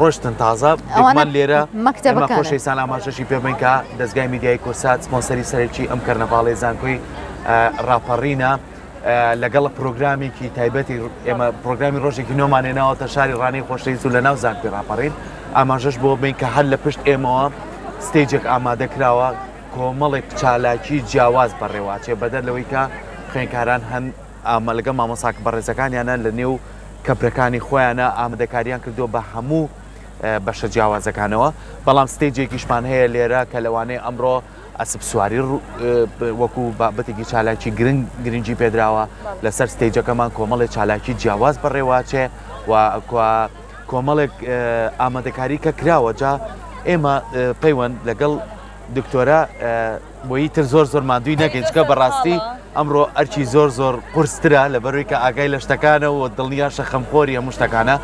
ڕۆشتن تازە ئەوان لێرە مەکتەبەکان خۆشەویستان ئاماژەشی پێ بین کە دەستگای میدیای کورسات سپۆنسەری سەرەکی ئەم کەرنەڤاڵی زانکۆی ڕاپەڕینە لەگەڵ پرۆگرامێکی تایبەتی ئێمە پرۆگرامی ڕۆژێکی نۆمانێناوەتە شاری ڕانەی خۆشەویست و لە ناو زانکۆی ڕاپەڕین ئاماژەش بۆ بین کە هەر لە پشت ئێمەوە stage ێک ئامادە کراوە کۆمەڵێک چالاکی جیاواز بەڕێواچێ بەدەر لەوەی کە خوێنکاران هەن ئامە لەگەڵ مامۆساک بەڕێزەکانیانە لە نێو کەپرەکانی خۆیانە ئامادەکاریان کردووە بە هەموو بەشە جیاوازەکانەوە، بەڵام stage ێکیشمان هەیە لێرە کە لەوانەیە ئەمڕۆ ئەسپ سواری وەکو بابەتێکی چالاکی گرنگ گرنگی پێدراوە لەسەر stage ەکەمان کۆمەڵێک چالاکی جیاواز بەڕێواچێ و کۆمەڵێک ئامادەکاری کە کراوە جا ئێمە پەیوەند لەگەڵ دکتۆرە بۆیی تر زۆر زۆر ماندووی نەکەین چکە بەڕاستی ئەمڕۆ ئەرکی زۆر زۆر قورسترە لە بەروی کە ئاگای لە شتەکانە و دڵنیاشە خەمخۆری هەموو شتەکانە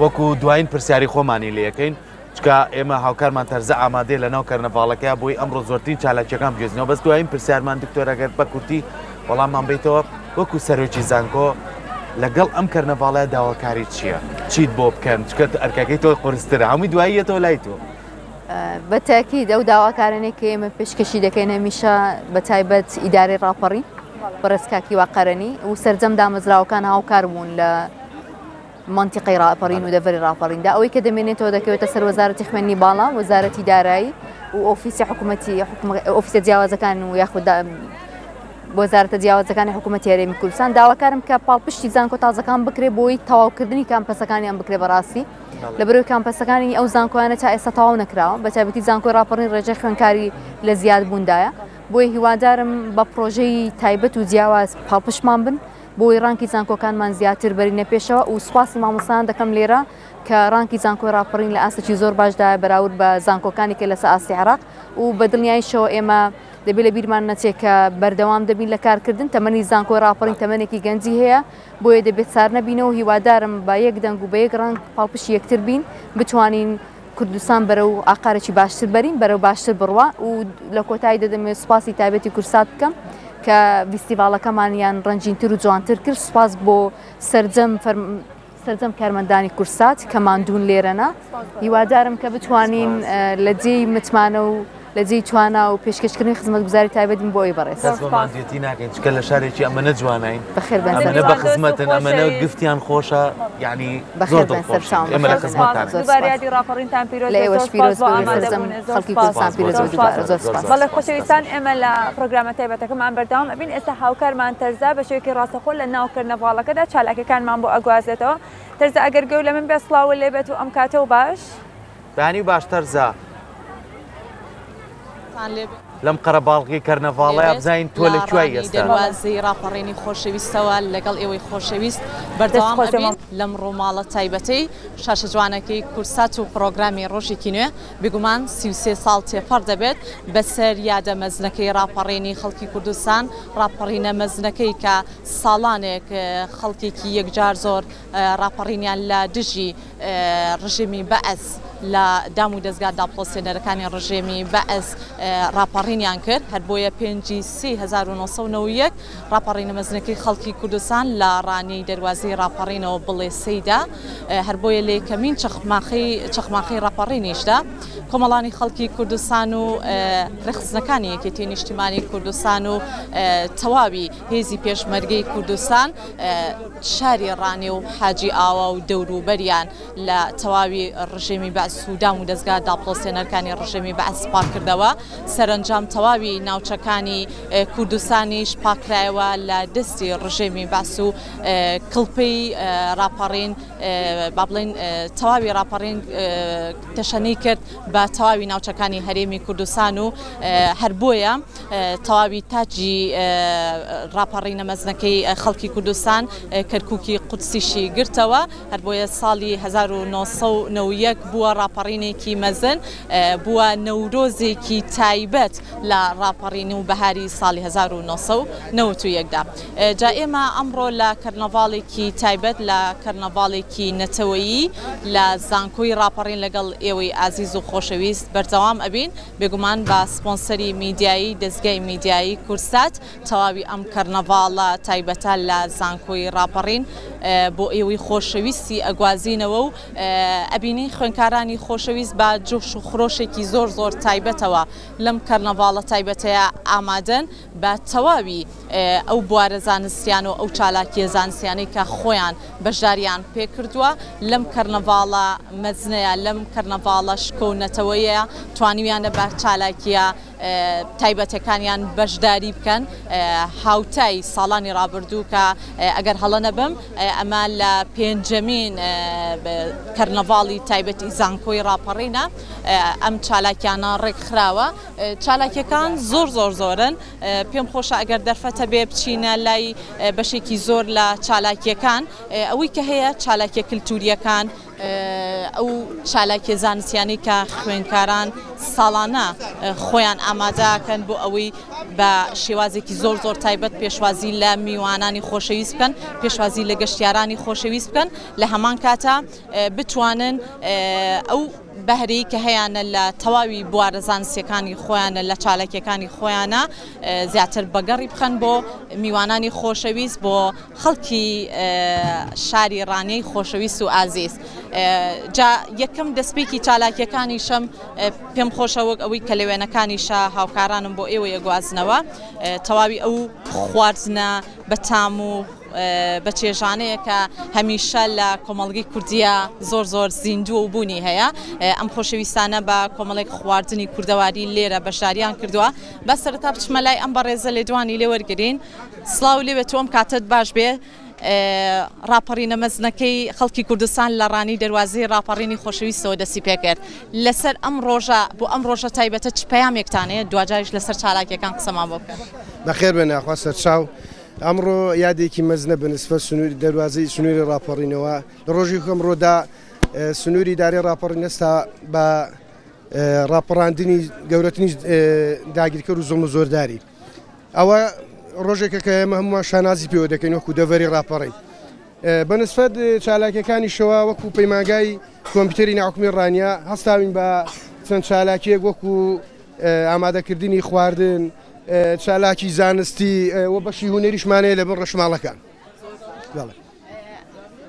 وەکو دوایین پرسیاری خۆمانی لەکەین چکە ئێمە هاوکارمان تەرزە ئامادەیە لە ناو کەرنەڤاڵەکەیا بۆی ئەمڕۆ زۆرترین چالاکیەکان بگوێزینەوە بەس دوایین پرسیارمان دکتۆر ئەگەر بە کورتی وەڵاممان بیتەوە وەکو سەرۆکی زانکۆ لەگەڵ ئەم کەرنەڤاڵەیە داواکاری چییە؟ چیت بۆ بکەن چکە ئەرکەکەی تۆ قورسترە هەمووی دواییەتەوە لای تۆ. بە تاکید ئەو داواکارانەی کە ئێمە پێشکەشی دەکەین هەمیشە بە تایبەت ئیدارەی ڕاپەڕین بەڕێز کاکی واقەرەنی و سەرجەم دامەزراوەکان هاوکار بوون لە مەنتیقەی ڕاپەڕین و دەڤەری ڕاپەڕیندا ئەوەی کە دەمێنێتەوە دەکەوێتە سەر وەزارەتی خوێندنی باڵا، وەزارەتی دارایی و ئۆفیسی حکوومەتی ئۆفیسە جیاوازەکان و یاخود وەزارەتە جیاوازەکانی حکوومەتی هەرێمی کوردستان. داواکارم کە پاڵپشتی زانکۆ تازەکان بکرێ بۆی تەواوکردنی کامپەسەکانیان بکرێ بەڕاستی لەبەرەوەی کامپەسەکانی ئەو زانکۆیانە تا ئێستا تەواو نەکراوە بە تایبەتی زانکۆی ڕاپەڕین ڕێژەی خوێندکاری لە زیادبووندایە بۆیە هیوادارم بە پرۆژەی تایبەت و جیاواز پاڵپشتمان بن بۆی ڕانکی زانکۆکانمان زیاتر بەرینە پێشەوە و سوپاسی مامۆستایان دەکەم لێرە کە ڕانکی زانکۆی ڕاپەڕین لە ئاستێکی زۆر باشدایە بەراورد بە زانکۆکانی کە لەسەر ئاستی عێراق و بە دڵنیاییشەوە ئێمە دەبێت لە بیرمان نەچێت کە بەردەوام دەبین لە کارکردن تەمەنی زانکۆی ڕاپەڕین تەمەنێکی گەنجی هەیە بۆیە دەبێت سار نەبینەوە هیوادارم بە یەک دەنگ و بە یەک ڕەنگ پاڵپشتی یەکتر بین بتوانین کوردستان بەرەو ئاقارێکی باشتر بەرین، بەرەو باشتر بڕوا و لە کۆتایی دەدەمەوێت سوپاسی تایبەتی کورسات بکەم کە ڤیستیڤاڵەکەمانیان ڕەنگینتر و جوانتر کرد، سوپاس بۆ سەرجەم سەرجەم کارمەندانی کورسات کە ماندوون لێرەنا، هیوادارم کە بتوانین لە جێی متمانە و لە جێی توانا و پێشکەشکردنی خزمەتگوزاری تایبەت بین بۆ ئەوی بەڕێز. دەست بە ماندوێتی ناکەین چونکە لە شارێکی ئەمەنە جوانین بەخێر بێن ئەمەنە بە خزمەتن ئەمەنە گفتیان خۆشە یعنی زۆر دڵخۆشین ئێمە لە خزمەتتانین. دووبارە یادی ڕاپەڕینتان پیرۆز لە بێت ئێوەش زۆر سوپاس پیرۆز بۆ بێت ئامادەبوونت سەرجەم زۆر خەڵکی سوپاس کوردستان پیرۆز زۆر بێت سوپاس دووبارە زۆر سوپاس. بەڵێ خۆشەویستان ئێمە لە پرۆگرامە تایبەتەکەمان بەردەوام ئەبین ئێستا هاوکارمان تەرزا بە شێوەیەکی ڕاستەخۆ لە ناو کەرنەڤاڵەکەدا چالاکیەکانمان بۆ ئەگوازێتەوە تەرزا ئەگەر گوێ لە من بێ سڵاوت لێ بێت و ئەم کاتەو باش. بەیانی باش تەرزا. لەم قەرەباڵغی کەرنەڤاڵەیا بزانین تۆ لە کوێی ئێستا؟ دەروازەی ڕاپەڕینی خۆشەویستەوە لەگەڵ ئێوەی خۆشەویست بەردەوام ئەبین لەم ڕووماڵە تایبەتەی شاشە جوانەکەی کورسات و پڕۆگرامی ڕۆژێکی نوێ بێگومان 33 ساڵ تێپەڕ دەبێت بەسەر یادە مەزنەکەی ڕاپەڕینی خەڵکی کوردستان ڕاپەڕینە مەزنەکەی کە ساڵانێک خەڵکێکی یەکجار زۆر ڕاپەڕینیان لە دژی ڕژێمی بەعس لە دام و دەزگا داپڵۆسێنەرەکانی ڕژێمی بەعس ڕاپەڕینیان کرد، هەر بۆیە پێنجی سی 1991 ڕاپەڕینە مەزنەکەی خەڵکی کوردستان لە ڕانیەی دەروازەی ڕاپەڕینەوە بڵێسەی دا، هەر بۆیە لە یەکەمین چەخماخەی چەخماخەی ڕاپەڕینیشدا کۆمەڵانی خەڵکی کوردستان و ڕێکخستنەکانی یەکێتی نیشتیمانی کوردستان و تەواوی هێزی پێشمەرگەی کوردستان شاری ڕانیە و حاجی ئاوا و دەوروبەریان لە تەواوی ڕژێمی بەعس و دام و دەزگا داپڵۆسێنەرکانی ڕژێمی بەعس پاککردەوە، سەرەنجام تەواوی ناوچەکانی کوردستانیش پاککرایەوە لە دەستی ڕژێمی بەعس و کڵپەی ڕاپەڕین با بڵێین تەواوی ڕاپەڕین تەشەنەی کرد بە تەواوی ناوچەکانی هەرێمی کوردستان و هەر بۆیە تەواوی تاجی ڕاپەڕینە مەزنەکەی خەڵکی کوردستان کەرکوکی قودسیشی گرتەوە، هەر بۆیە ساڵی 1991 بووە ڕاپەڕینێکی مەزن، بووە نەورۆزێکی تایبەت لە ڕاپەڕین و بەهاری ساڵی 1991 دا. جا ئێمە ئەمڕۆ لە کەرنەڤاڵێکی تایبەت لە کەرنەڤاڵێکی نەتەوەیی لە زانکۆی ڕاپەڕین لەگەڵ ئێوەی ئازیز و خۆشەویست بەردەوام ئەبین. بێگومان بە سپۆنسەری میدیایی دەزگای میدیایی کوردسات تەواوی ئەم کەرنەڤاڵە تایبەتە لە زانکۆی ڕاپەڕین بۆ ئێوەی خۆشەویستی ئەگوازینەوە و ئەبینین خوێنکارانی خۆشەویست بە جۆش و خرۆشێکی زۆر زۆر تایبەتەوە لەم کەرنەڤاڵە تایبەتەیە ئامادەن بە تەواوی ئەو بوارە زانستیان و ئەو چالاکیە زانستیانەی کە خۆیان بەشداریان پێکردووە لەم کەرنەڤاڵە مەزنەیە، لەم کەرنەڤاڵە شکۆ و نەتەوەیەیە توانیویانە بە چالاکیە. تایبەتەکانیان بەشداری بکەن هاوتای ساڵانی ڕابردوو کە ئەگەر هەڵە نەبم ئەمە لە پێنجەمین کەرنەڤاڵی تایبەتی زانکۆی ڕاپەڕینە ئەم چالاکیانە ڕێکخراوە چالاکیەکان زۆر زۆر زۆرن پێم خۆشە ئەگەر دەرفەتە بێ بچینە لای بەشێکی زۆر لە چالاکیەکان ئەوەی کە هەیە چالاکیە کللتوریەکان ئەو چالاکیە زانستیانەی کە خوێندکاران ساڵانە خۆیان ئامادەکەن بۆ ئەوەی بە شێوازێکی زۆر زۆر تایبەت پێشوازی لە میوانانی خۆشەویست بکەن، پێشوازی لە گەشتیارانی خۆشەویست بکەن، لە هەمان کاتا بتوانن ئەو بەهرەی کە هەیانە لە تەواوی بوارە زانستیەکانی خۆیانە لە چالاکیەکانی خۆیانە زیاتر بەگەڕی بخەن بۆ میوانانی خۆشەویست بۆ خەڵکی شاری ڕانیەی خۆشەویست و ئازیز. جا یەکەم دەستپێکی چالاکیەکانیشم پێم خۆشە وەک ئەوەی کە لە وێنەکانیشا هاوکارانم بۆ ئێوە ئەگوازنەوە تەواوی ئەو خواردنە بەتام و بە چێژانەیە کە هەمیشە لە کۆمەڵگەی کوردیە زۆر زۆر زیندووە و بوونی هەیە ئەم خۆشەویستانە بە کۆمەڵێک خواردنی کوردەواری لێرە بەشداریان کردووە بە سەرەتا بچمە لای ئەم بەڕێزە لێدوانی لێوەرگین سڵاو لێبێت و ئەم کاتەت باش بێ. ڕاپەڕینە مەزنەکەی خەڵکی کوردستان لە ڕانیەی دەروازەی ڕاپەڕینی خۆشەویستەوە دەستی پێکرد. لەسەر ئەم ڕۆژە بۆ ئەم ڕۆژە تایبەتە چ پەیامێکتان هەیە؟ دواجاریش لەسەر چالاکیەکان قسەمان بۆ بکەن. بەخێر بێن یاخوا سەرچاو. ئەمڕۆ یادێکی مەزنە بە نسبەت سنووری دەروازەی سنووری ڕاپەڕینەوە. لە ڕۆژی ئەمڕۆدا سنووری ئیدارەی ڕاپەڕین هەستا بە ڕاپەڕاندنی گەورەترین داگیرکەر و زوڵم و زۆرداری. ئەوە ڕۆژێکە کە ئێمە هەمووان شانازی پێوە دەکەین وەکو دەڤەری ڕاپەڕین. بە نسبەت چالاکیەکانیشەوە وەکو پەیمانگای کۆمپیوتەری ناحکومی ڕانیە هەستاوین بە چەند چالاکیەک وەکو ئامادەکردنی خواردن، چالاکی زانستی و بەشی هونەریشمان هەیە لە بن ڕەشماڵەکان. بەڵێ.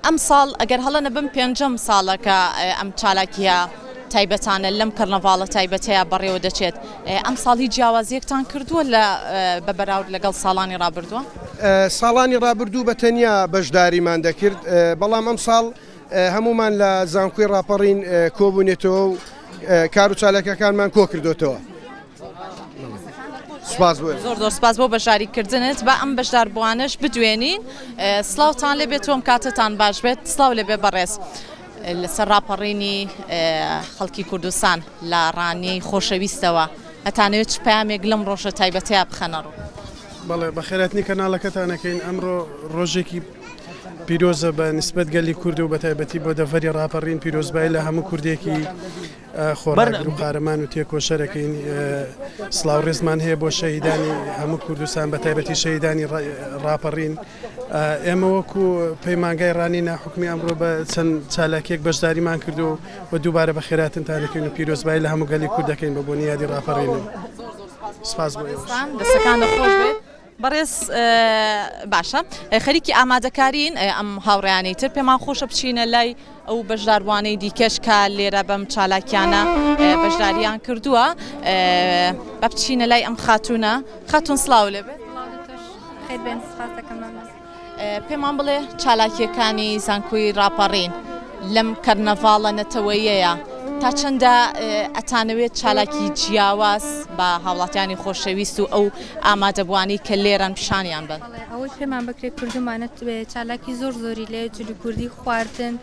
ئەمساڵ ئەگەر هەڵە نەبم پێنجەم ساڵە کە ئەم چالاکییە تایبەتانە لەم کەرنەڤاڵە تایبەتەیە بەڕێوە دەچێت، ئەمساڵ هیچ جیاوازییەکتان کردووە لە بە بەراورد لەگەڵ ساڵانی ڕابردووە؟ ساڵانی ڕابردوو بە تەنیا بەشداریمان دەکرد، بەڵام ئەمساڵ هەموومان لە زانکۆی ڕاپەڕین کۆبوونێتەوە و کار و چالاکیەکانمان کۆکردۆتەوە. سپاس بۆ زۆر زۆر سپاس بۆ بەشداری کردنت با ئەم بەشداربووانەش بدوێنین سڵاوتان لێ بێت تۆم کاتتان باش بێت سڵاو لێ بێ بەڕێز لەسەر ڕاپەڕینی خەڵکی کوردستان لە ڕانیەی خۆشەویستەوە ئەتانەوێت چ پامێک لەم ڕۆژە تایبەتەیە بخەنە ڕوو؟ بەڵێ بەخێراتنی کەناڵەکەتانەکەین ئەمڕۆ ڕۆژێکی پیرۆزە بە نسبەت گەلی کورد و بەتایبەتی بۆ دەڤەری ڕاپەڕین پیرۆزبایی لە هەموو کوردێکی خۆڕاگر و قارەمان و تێکۆشەرەکەین سڵاو ڕێزمان هەیە بۆ شەهیدانی هەموو کوردستان بە تایبەتی شەهیدانی ڕاپەڕین ئێمە وەکو پەیمانگای ڕانی ناحکومی ئەمڕۆ بە چەند چالاکیەک بەشداریمان کردو و دووبارە بە خێراتنتان دەکەین و پیرۆزبایی لە هەموو گەلی کورد دەکەین بە بۆنی یادی ڕاپەڕین و سپاس بۆ ئێوەش. دەستەکانت خۆش بێت. بەڕێز باشە خەریکی ئامادەکارین ئەم هاوڕێیانەی تر پێمان خۆشە بچینە لای ئەو بەشداربووانەی دیکەش کە لێرە بەم چالاکیانە بەشداریان کردووە بە بچینە لای ئەم خاتونە خاتون سڵاو لێبێت پێمان بڵێ چالاکییەکانی زانکۆی ڕاپەڕین لەم کەرنەڤاڵە نەتەوەیەیە تا چەندە ئەتانەوێت چالاکی جیاواز بە هاوڵاتیانی خۆشەویست و ئەو ئامادەبووانەی کە لێرەن پیشانیان بەن؟ ئەوەی پێمان بکرێت کردومانە چالاکی زۆر زۆری لێ جلی کوردی خواردن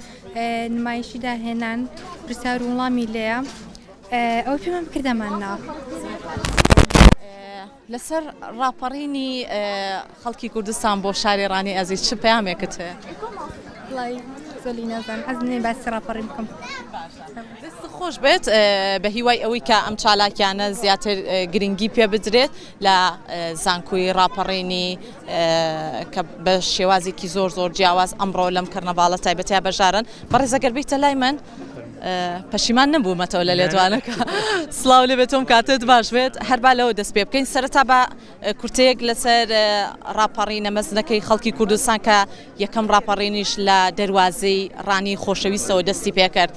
نمایشی داهێنان پرسیار و وڵامی لێیە ئەوەی پێمان بکردەمان نا. لەسەر ڕاپەڕینی خەڵکی کوردستان بۆ شاری ڕانیەی ئازیز چ پەیامێکت هەیە؟ وەڵای زۆلی نازانم حەزم نییە باسی ڕاپەڕین بکەم. دەست خۆش بێت بە هیوای ئەوەی کە ئەم چالاکیانە زیاتر گرنگی پێ بدرێت لە زانکۆی ڕاپەڕینی کە بە شێوازێکی زۆر زۆر جیاواز ئەمڕۆ لەم کەرنەڤاڵە تایبەتیا بەشدارن بەڕێز ئەگەر بیتە لای من پەشیمان نەبوومەتەوە لە لێدوانەکە سڵاو لێ بێت تۆم کاتت باش بێت هەر با لەوە دەست پێ بکەین سەرەتا بە کورتەیەک لەسەر ڕاپەڕینە مەزنەکەی خەڵکی کوردستان کە یەکەم ڕاپەڕینیش لە دەروازەی ڕانی خۆشەویستەوە دەستی پێکرد.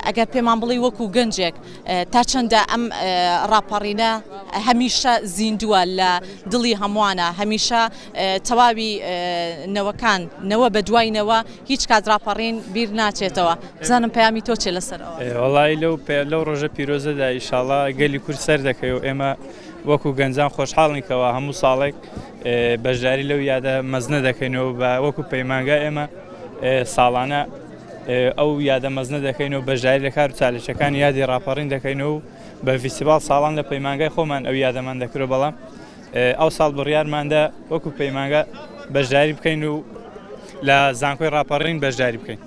ئەگەر پێمان بڵێی وەکو گەنجێک تا چەندە ئەم ڕاپەڕینە هەمیشە زیندووە لە دڵی هەمووانە هەمیشە تەواوی نەوەکان نەوە بە دوای نەوە هیچ کات ڕاپەڕین بیر ناچێتەوە بزانم پەیامی تۆ چێ لەسەر ئەوە؟ وەڵی لەو لەو ڕۆژە پیرۆزەدا ئیشاڵا گەلی کورد سەر دەکەوێ و ئێمە وەکو گەنجان خۆشحاڵین کەوا هەموو ساڵێک بەشداری لەو یادە مەزنە دەکەینەوە بە وەکو پەیمانگا ئێمە ساڵانە ئەو یادە مەزنە دەکەین و بەشداری لە کار و چالشەکانی یادی ڕاپەڕین دەکەین و بە فیستیڤاڵ ساڵان لە پەیمانگای خۆمان ئەو یادەمان دەکرێت بەڵام ئەو ساڵ بڕیارماندا وەکو پەیمانگا بەشداری بکەین و لە زانکۆی ڕاپەڕین بەشداری بکەین.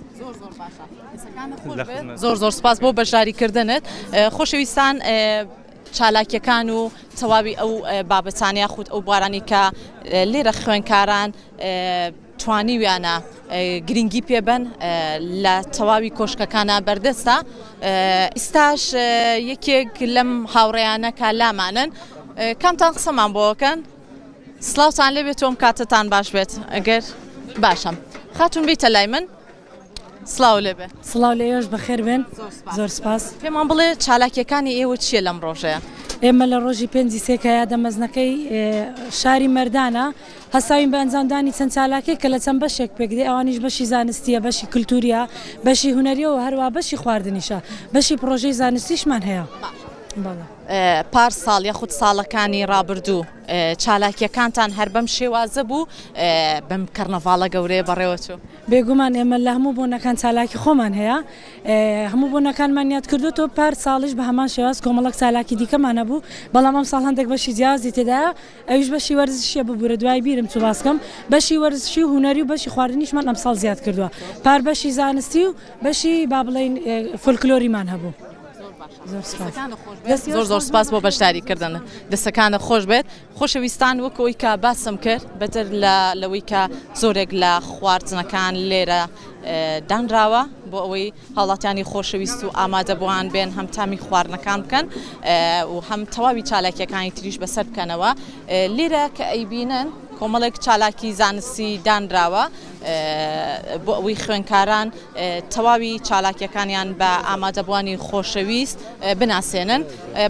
زۆر زۆر سپاس بۆ بەشداریکردنت خۆشەویستان چالاکیەکان و تەواوی ئەو بابەتانە یاخود ئەو بوارانی کە لێرە خوێنکاران توانیویانە گرنگی پێبەن لە تەواوی کۆشکەکانە بەردەستە ئیستاش یەکێک لەم هاوڕێیانە کە لامانن کامتان قسەمان بۆکەن سلااوان لێبێت تۆم کاتتان باش بێت ئەگەر باشم خاتون بیتە لای من سڵاو لێبێ. سڵاو لە ئێوەش بەخێر بێن زۆر سپاس. پێمان بڵێ چالاکیەکانی ئێوە چیە لەم ڕۆژەیە؟ ئێمە لە ڕۆژی پێنجی سێ کە یادە مەزنەکەی شاری مەردانە هەستاوین بە ئەنجامدانی چەند چالاکیەک کە لە چەند بەشێک پێک دێ ئەوانیش بەشی زانستیە بەشی کلتوریە بەشی هونەریە و هەروا بەشی خواردنیشە بەشی پڕۆژەی زانستیشمان هەیە. بەڵێ. پار ساڵ یاخود ساڵەکانی ڕابردوو چالاکیەکانتان هەر بەم شێوازە بوو بەم کەرنەڤاڵە گەورەیە بەڕێوە چوو؟ بێگومان ئێمە لە هەموو بۆنەکان چالاکی خۆمان هەیە، هەموو بۆنەکانمان یاد کردووەتەوە، پار ساڵیش بە هەمان شێواز کۆمەڵێک چالاکی دیکەمان هەبوو، بەڵام ئەمساڵ هەندێک بەشی جیاوازی تێدایە، ئەویش بەشی وەرزشییە، ببورە دوای بیرم چوو باس کەم، بەشی وەرزشی و هونەری و بەشی خواردنیشمان ئەمساڵ زیاد کردووە، پار بەشی زانستی و بەشی با بڵێین فۆلکلۆریمان هەبوو. زۆر زۆر سپاس بۆ بەشداری کردن، دەستەکانت خۆش بێت. خۆشەویستان وەک ئەوەی کە باسم کرد بەدەر لە لەوەی کە زۆرێک لە خواردنەکان لێرە دانراوە بۆ ئەوەی هاوڵاتیانی خۆشەویست و ئامادەبووان بێن هەم تامی خواردنەکان بکەن و هەم تەواوی چالاکیەکانی تریش بەسەر بکەنەوە لێرە کە ئەیبینن کۆمەڵێک چالاکی زانستی دانراوە بۆ ئەوەی خوێنکاران تەواوی چالاکیەکانیان بە ئامادەبووانی خۆشەویست بناسێنن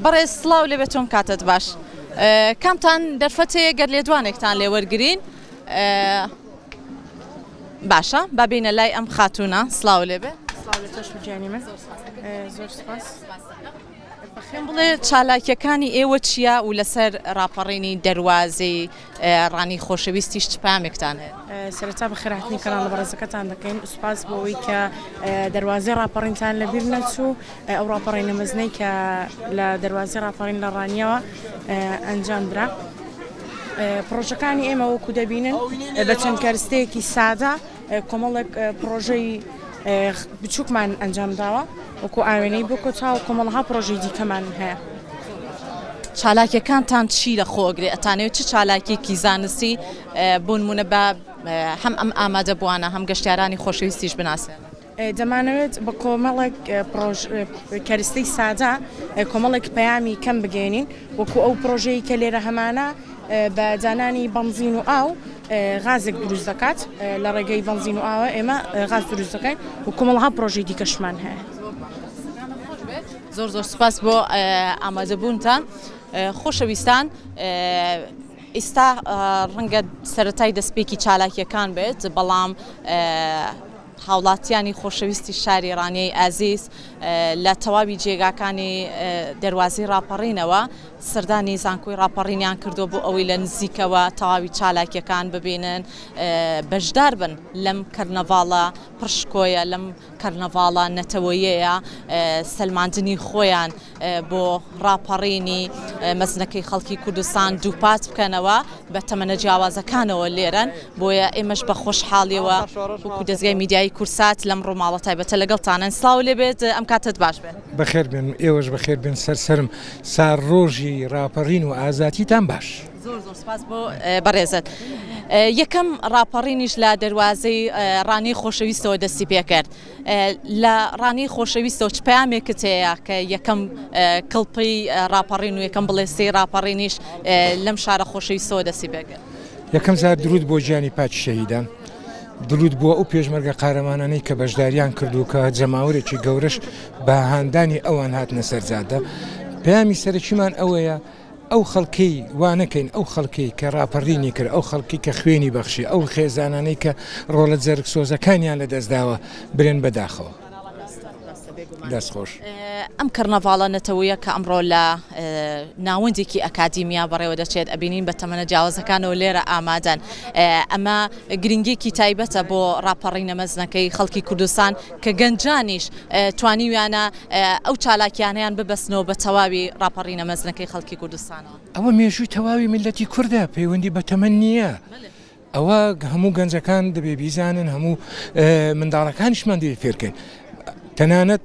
بەڕێز سڵاو لێبێت تۆم کاتت باش. کامتان دەرفەت هەیە گەر لێدوانێکتان لێ وەرگرین؟ باشە با بینە لای ئەم خاتوونە سڵاو لێ بێ. سڵاو لە تۆش گیانی من زۆر سپاس. پێم بڵێ چالاکیەکانی ئێوە چییە و لەسەر ڕاپەڕینی دەروازەی ڕانی خۆشەویستیش چ پامێکتان هەیە؟ سەرەتا بەخێرهاتنی کەناڵە بەڕێزەکەتان دەکەین سوپاس بۆ ئەوەی کە دەروازەی ڕاپەڕینتان لەبیر نەچوو. ئەو ڕاپەڕینە مەزنەی کە لە دەروازەی ڕاپەڕین لە ڕانیەوە ئەنجامدرا. پڕۆژەکانی ئێمە وەکو دەبینن بە چەند کەرستەیەکی سادە کۆمەڵێک پڕۆژەی بچووکمان ئەنجام داوە وەکو ئاوێنەی بۆ کۆتا و کۆمەڵەها پڕۆژەی دیکەمان هەیە. چالاکیەکانتان چی لە خۆگرێ ئەتانەوێت چ چالاکیەکی زانستی بۆ نمونە بە هەم ئەم ئامادەبووانە هەم گەشتیارانی خۆشەویستیش بناسێنن؟ دەمانەوێت بە کۆمەڵێک کەرستەی سادە کۆمەڵێک پەیامی کەم بگەێنین وەکو ئەو پرۆژەی کە لێرە هەمانە بە دانانی بەنزین و ئاو غازێک دروست دەکات لە ڕێگەی بەنزین و ئاوە ئێمە غاز دروست دەکەین و کۆمەڵها پرۆژەی دیکەشمان هەیە. زۆر زۆر سپاس بۆ ئامادەبوونتان خۆشەویستان. ئیستا ڕەنگە سەرەتای دەستپێکی چالاکیەکان بێت بەڵام هاوڵاتیانی خۆشەویستی شاری ڕانیەی ئازیز لە تەواوی جێگاکانی دەروازەی ڕاپەڕینەوە سەردانی زانکۆی ڕاپەڕینیان کردووە بۆ ئەوەی لە نزیکەوە تەواوی چالاکیەکان ببینن بەشدار بن لەم کەرنەڤاڵە پڕشکۆیە لەم کەرنەڤاڵە نەتەوەیەیە سەلماندنی خۆیان بۆ ڕاپەڕینی مەزنەکەی خەڵکی کوردستان دووپات بکەنەوە بە تەمەنە جیاوازەکانەوە لێرەن بۆیە ئێمەش بە خۆشحاڵیەوە وەکو دەزگای میدیایی کورسات لەم ڕووماڵە تایبەتە لەگەڵتانن سڵاو لێبێت ئەم کاتت باش بێت. بەخێر بێن ئێوەش بەخێر بێن سەر سەرم سار ڕۆژی ڕاپەڕین و ئازاتیتان باش. زۆر زۆر سپاس بۆ بەڕێزت. یەکەم ڕاپەڕینیش لە دەروازەی ڕانیەی خۆشەویستەوە دەستی پێکرد. لە ڕانیەی خۆشەویستەوە چ پەیامێکت هەیە کە یەکەم کڵپەی ڕاپەڕین و یەکەم بڵێسەی ڕاپەڕینیش لەم شارە خۆشەویستەوە دەستی پێکرد؟ یەکەم جار دروود بۆ گیانی پاکی شەهیدان. دروود بۆ ئەو پێشمەرگە قارەمانانەی کە بەشداریان کرد و کە جەماوەرێکی گەورەش بە هاندانی ئەوان هاتنە سەر جادە. پەیامی سەرەکیمان ئەوەیە ئەو خەڵکەی وا نەکەین، ئەو خەڵکەی کە ڕاپەڕینی کرد، ئەو خەڵکی کە خوێنی بەخشی، ئەو خێزانانەی کە ڕۆڵە جەرگسۆزەکانیان لەدەستداوە برێن بەداخەوە. دەست خۆش. ئەم کەرنەڤاڵە نەتەوەیە کە ئەمڕۆ لە ناوەندێکی ئەکادیمیا بەڕێوە دەچێت ئەبینین بە تەمەنە جیاوازەکانەوە لێرە ئامادەن ئەمە گرنگیەکی تایبەتە بۆ ڕاپەڕینە مەزنەکەی خەڵکی کوردستان کە گەنجانیش توانیویانە ئەو چالاکیانەیان ببەستنەوە بە تەواوی ڕاپەڕینە مەزنەکەی خەڵکی کوردستانەوە. ئەوە مێژووی تەواوی میللەتی کوردە پەیوەندی بە تەمەن نییە. ئەوە هەموو گەنجەکان دەبێ بیزانن هەموو منداڵەکانیشمان دەبێ فێرکەین تەنانەت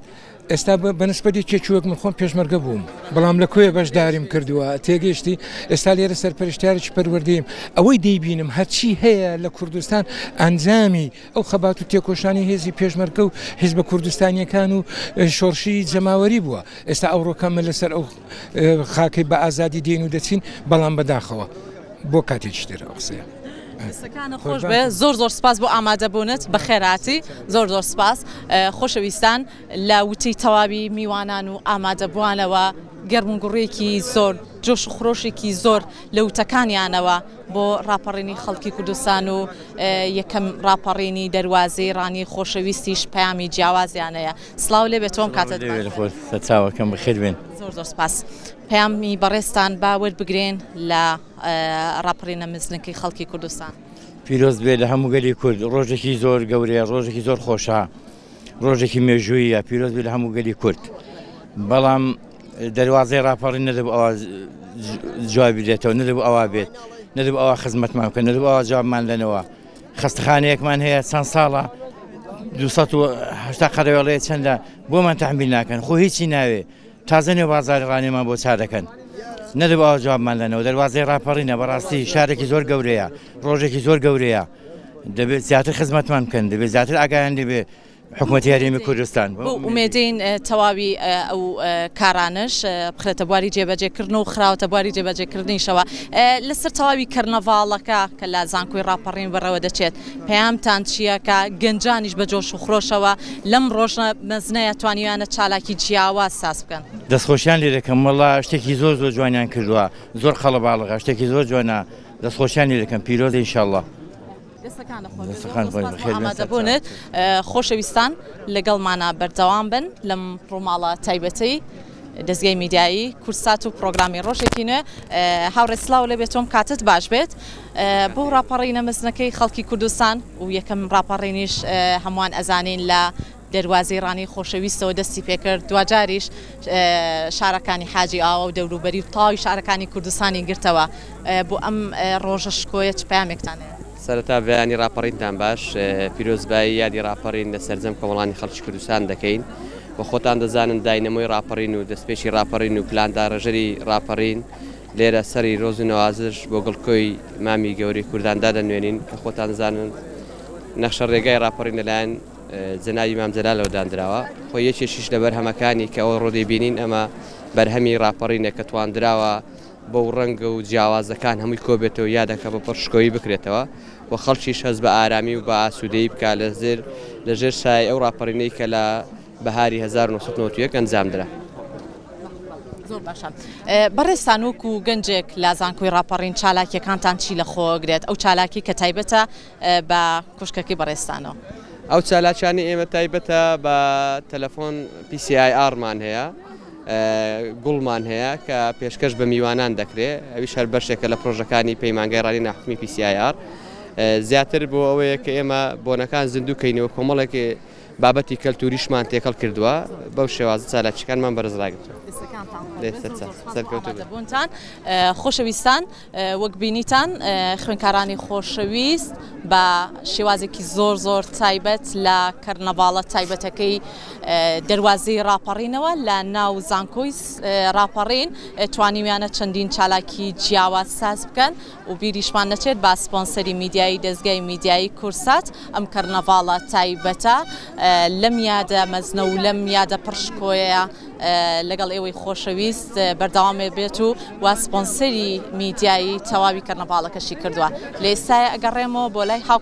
ئێستا بەنسبەت یەکێکی وەک من خۆم پێشمەرگە بووم بەڵام لە کوێ بەشداریم کردووە تێگەیشتی ئێستا لێرە سەرپەرشتیارێکی پەروەردەیم ئەوەی دەیبینم هەرچی هەیە لە کوردستان ئەنجامی ئەو خەبات و تێکۆشانی هێزی پێشمەرگە و حیزبە کوردستانیەکان و شۆڕشی جەماوەری بووە ئێستا ئەوڕۆکە من لەسەر ئەو خاکەی بە ئازادی دێن و دەچین بەڵام بەداخەوە بۆ کاتێکی تر ئەو قسەیە. دەستەکانت خۆش بێ زۆر زۆر سپاس بۆ ئامادەبوونت بەخێرهاتی زۆر زۆر سپاس خۆشەویستان لە وتەی تەواوی میوانان و ئامادەبووانەوە گەرم و گوڕێکی زۆر جۆش و خرۆشێکی زۆر لە وتەکانیانەوە بۆ ڕاپەڕینی خەڵکی کوردستان و یەکەم ڕاپەڕینی دەروازەی ڕانی خۆشەویستیش پەیامی جیاوازیانەیە سڵاو لێ بێت تۆم کاتت باش. سەرچاوەکەم بەخێر بێن. زۆر زۆر سپاس. پەیامی بەڕێزتان با وەربگرین لە ڕاپەڕینە مزنەکەی خەڵکی کوردستان. پیرۆز بێ لە هەموو گەلی کورد ڕۆژێکی زۆر گەورەیە ڕۆژێکی زۆر خۆشە ڕۆژێکی مێژوویە پیرۆز بێ لە هەموو گەلی کورد بەڵام دەروازەی ڕاپەڕین نەدەبوو ئەوە جوابی دێتەوە نەدەبوو ئەوە بێت نەدەبوو ئەوە خزمەتمان بکەن نەدەبوو ئەوە جوابمان دەنەوە خەستەخانەیەکمان هەیە چەند ساڵە 280 قەرەوێڵەیە چەندە بۆمان تحمیل ناکەن خۆ هیچی ناوێ تازە نێو بازاری ڕانیەمان بۆ چا دەکەن نەدەبوو ئەوە جوابمان دەنەوە دەروازەی ڕاپەڕینە بەڕاستی شارێکی زۆر گەورەیە ڕۆژێکی زۆر گەورەیە دەبێت زیاتر خزمەتمان بکەن دەبێت زیاتر ئاگایان لێبێ حکومەتی هەرێمی کوردستان. بەو ئومێدەین تەواوی ئەو کارانەش بخرێتە بواری جێبەجێکردن و خراوەتە بواری جێبەجێکردنیشەوە لەسەر تەواوی کەرنەڤاڵەکە کە لە زانکۆی ڕاپەڕین بەڕێوە دەچێت پەیامتان چییە کە گەنجانیش بە جۆش و خرۆشەوە لەم ڕۆژە مەزنەیە توانیویانە چالاکی جیاواز ساز بکەن؟ دەستخۆشیان لێ دەکەم وەڵا شتێکی زۆر زۆر جوانیان کردووە زۆر قەڵەباڵغە شتێکی زۆر جوانە دەستخۆشیان لێ دەکەم پیرۆزە ئینشاڵڵا. دەستەکانت خۆش بێت. زۆر سوپاس بۆ ئامادەبوونت. خۆشەویستان لەگەڵمانە بەردەوام بن لەم ڕووماڵە تایبەتەی دەزگای میدیایی کوردسات و پرۆگرامی ڕۆژێکی نوێ. هاوڕێ سلاو لێ بێت تۆم کاتت باش بێت. بۆ ڕاپەڕینە مەزنەکەی خەڵکی کوردستان و یەکەم ڕاپەڕینیش هەمووان ئەزانین لە دەروازەی ڕانیەی خۆشەویستەوە دەستی پێکرد، دواجاریش شارەکانی حاجی ئاوا و دەوروبەری و تەواوی شارەکانی کوردستانی گرتەوە. بۆ ئەم ڕۆژە شکۆیە چ پەیامێکتان هەیە؟ سەرەتا بەیانی ڕاپەڕینتان باش، پیرۆزبایی یادی ڕاپەڕین لە سەرجەم کۆمەڵانی خەڵکی کوردستان دەکەین و خۆتان دەزانن داینەمۆی ڕاپەڕین و دەستپێکی ڕاپەڕین و پلانداڕێژەری ڕاپەڕین لێرە سەری ڕۆز و نەوازش بۆ گڵکۆی مامی گەورەی کوردان دادەنوێنین کە خۆتان دەزانن نەخشە ڕێگای ڕاپەڕین لەلایەن جەنابی مام جەلالەوە داندراوە، خۆی یەکێکیش لە بەرهەمەکانی کە ئەوڕۆ دەیبینین ئەمە بەرهەمی ڕاپەڕینە کە تواندراوە بەو ڕەنگ و جیاوازەکان هەمووی کۆبێتەوە یادەکە بە پڕشکۆیی بکرێتەوە و خەڵکیش هەست بە ئارامی و بە ئاسوودەیی بکا لە زێر لە ژێر سایەی ئەو ڕاپەڕینەی کە لە بەهاری 1991 ئەنجامدرا. زۆر باشە بەڕێزتان وەکو گەنجێک لە زانکۆی ڕاپەڕین چالاکیەکانتان چی لە خۆگرێت ئەو چالاکی کە تایبەتە بە کۆشکەکەی بەڕێزتانەوە. ئەو چالاکیانەی ئێمە تایبەتە بە تەلەفۆن PCIR مان هەیە گوڵمان هەیە کە پێشکەش بە میوانان دەکرێت ئەویش هەر بەشێکە لە پرۆژەکانی پەیمانگای ڕانی ناحکومی PCIR زیاتر بۆ ئەوەیە کە ئێمە بۆنەکان زیندوو کەینەوە کۆمەڵێک بابەتی کەلتوریشمان تێکەڵ کردووە بەو شێوازە چالاکیەکانمان بەرز ڕاگرتووە. سەرکەوتوو خۆشەویستان وەک بینیتان خوێنکارانی خۆشەویست بە شێوازێکی زۆر زۆر تایبەت لە کەرنەڤاڵە تایبەتەکەی دەروازەی ڕاپەڕینەوە لە ناو زانکۆی ڕاپەڕین توانیویانە چەندین چالاکی جیاواز ساز بکەن و بیریشمان نەچێت با سپۆنسەری میدیایی دەزگای میدیایی کورسات ئەم کەرنەڤاڵە تایبەتە لەم یادە مەزنە و لەم یادە پڕ شکۆیە لەگەڵ ئێوەی خۆشەویست بەردەوام بێت و و سپۆنسەری میدیایی تەواوی کەرنەڤاڵەکەشی کردووە لە ئێستایا ئەگەڕێمەوە بۆ لای هاو.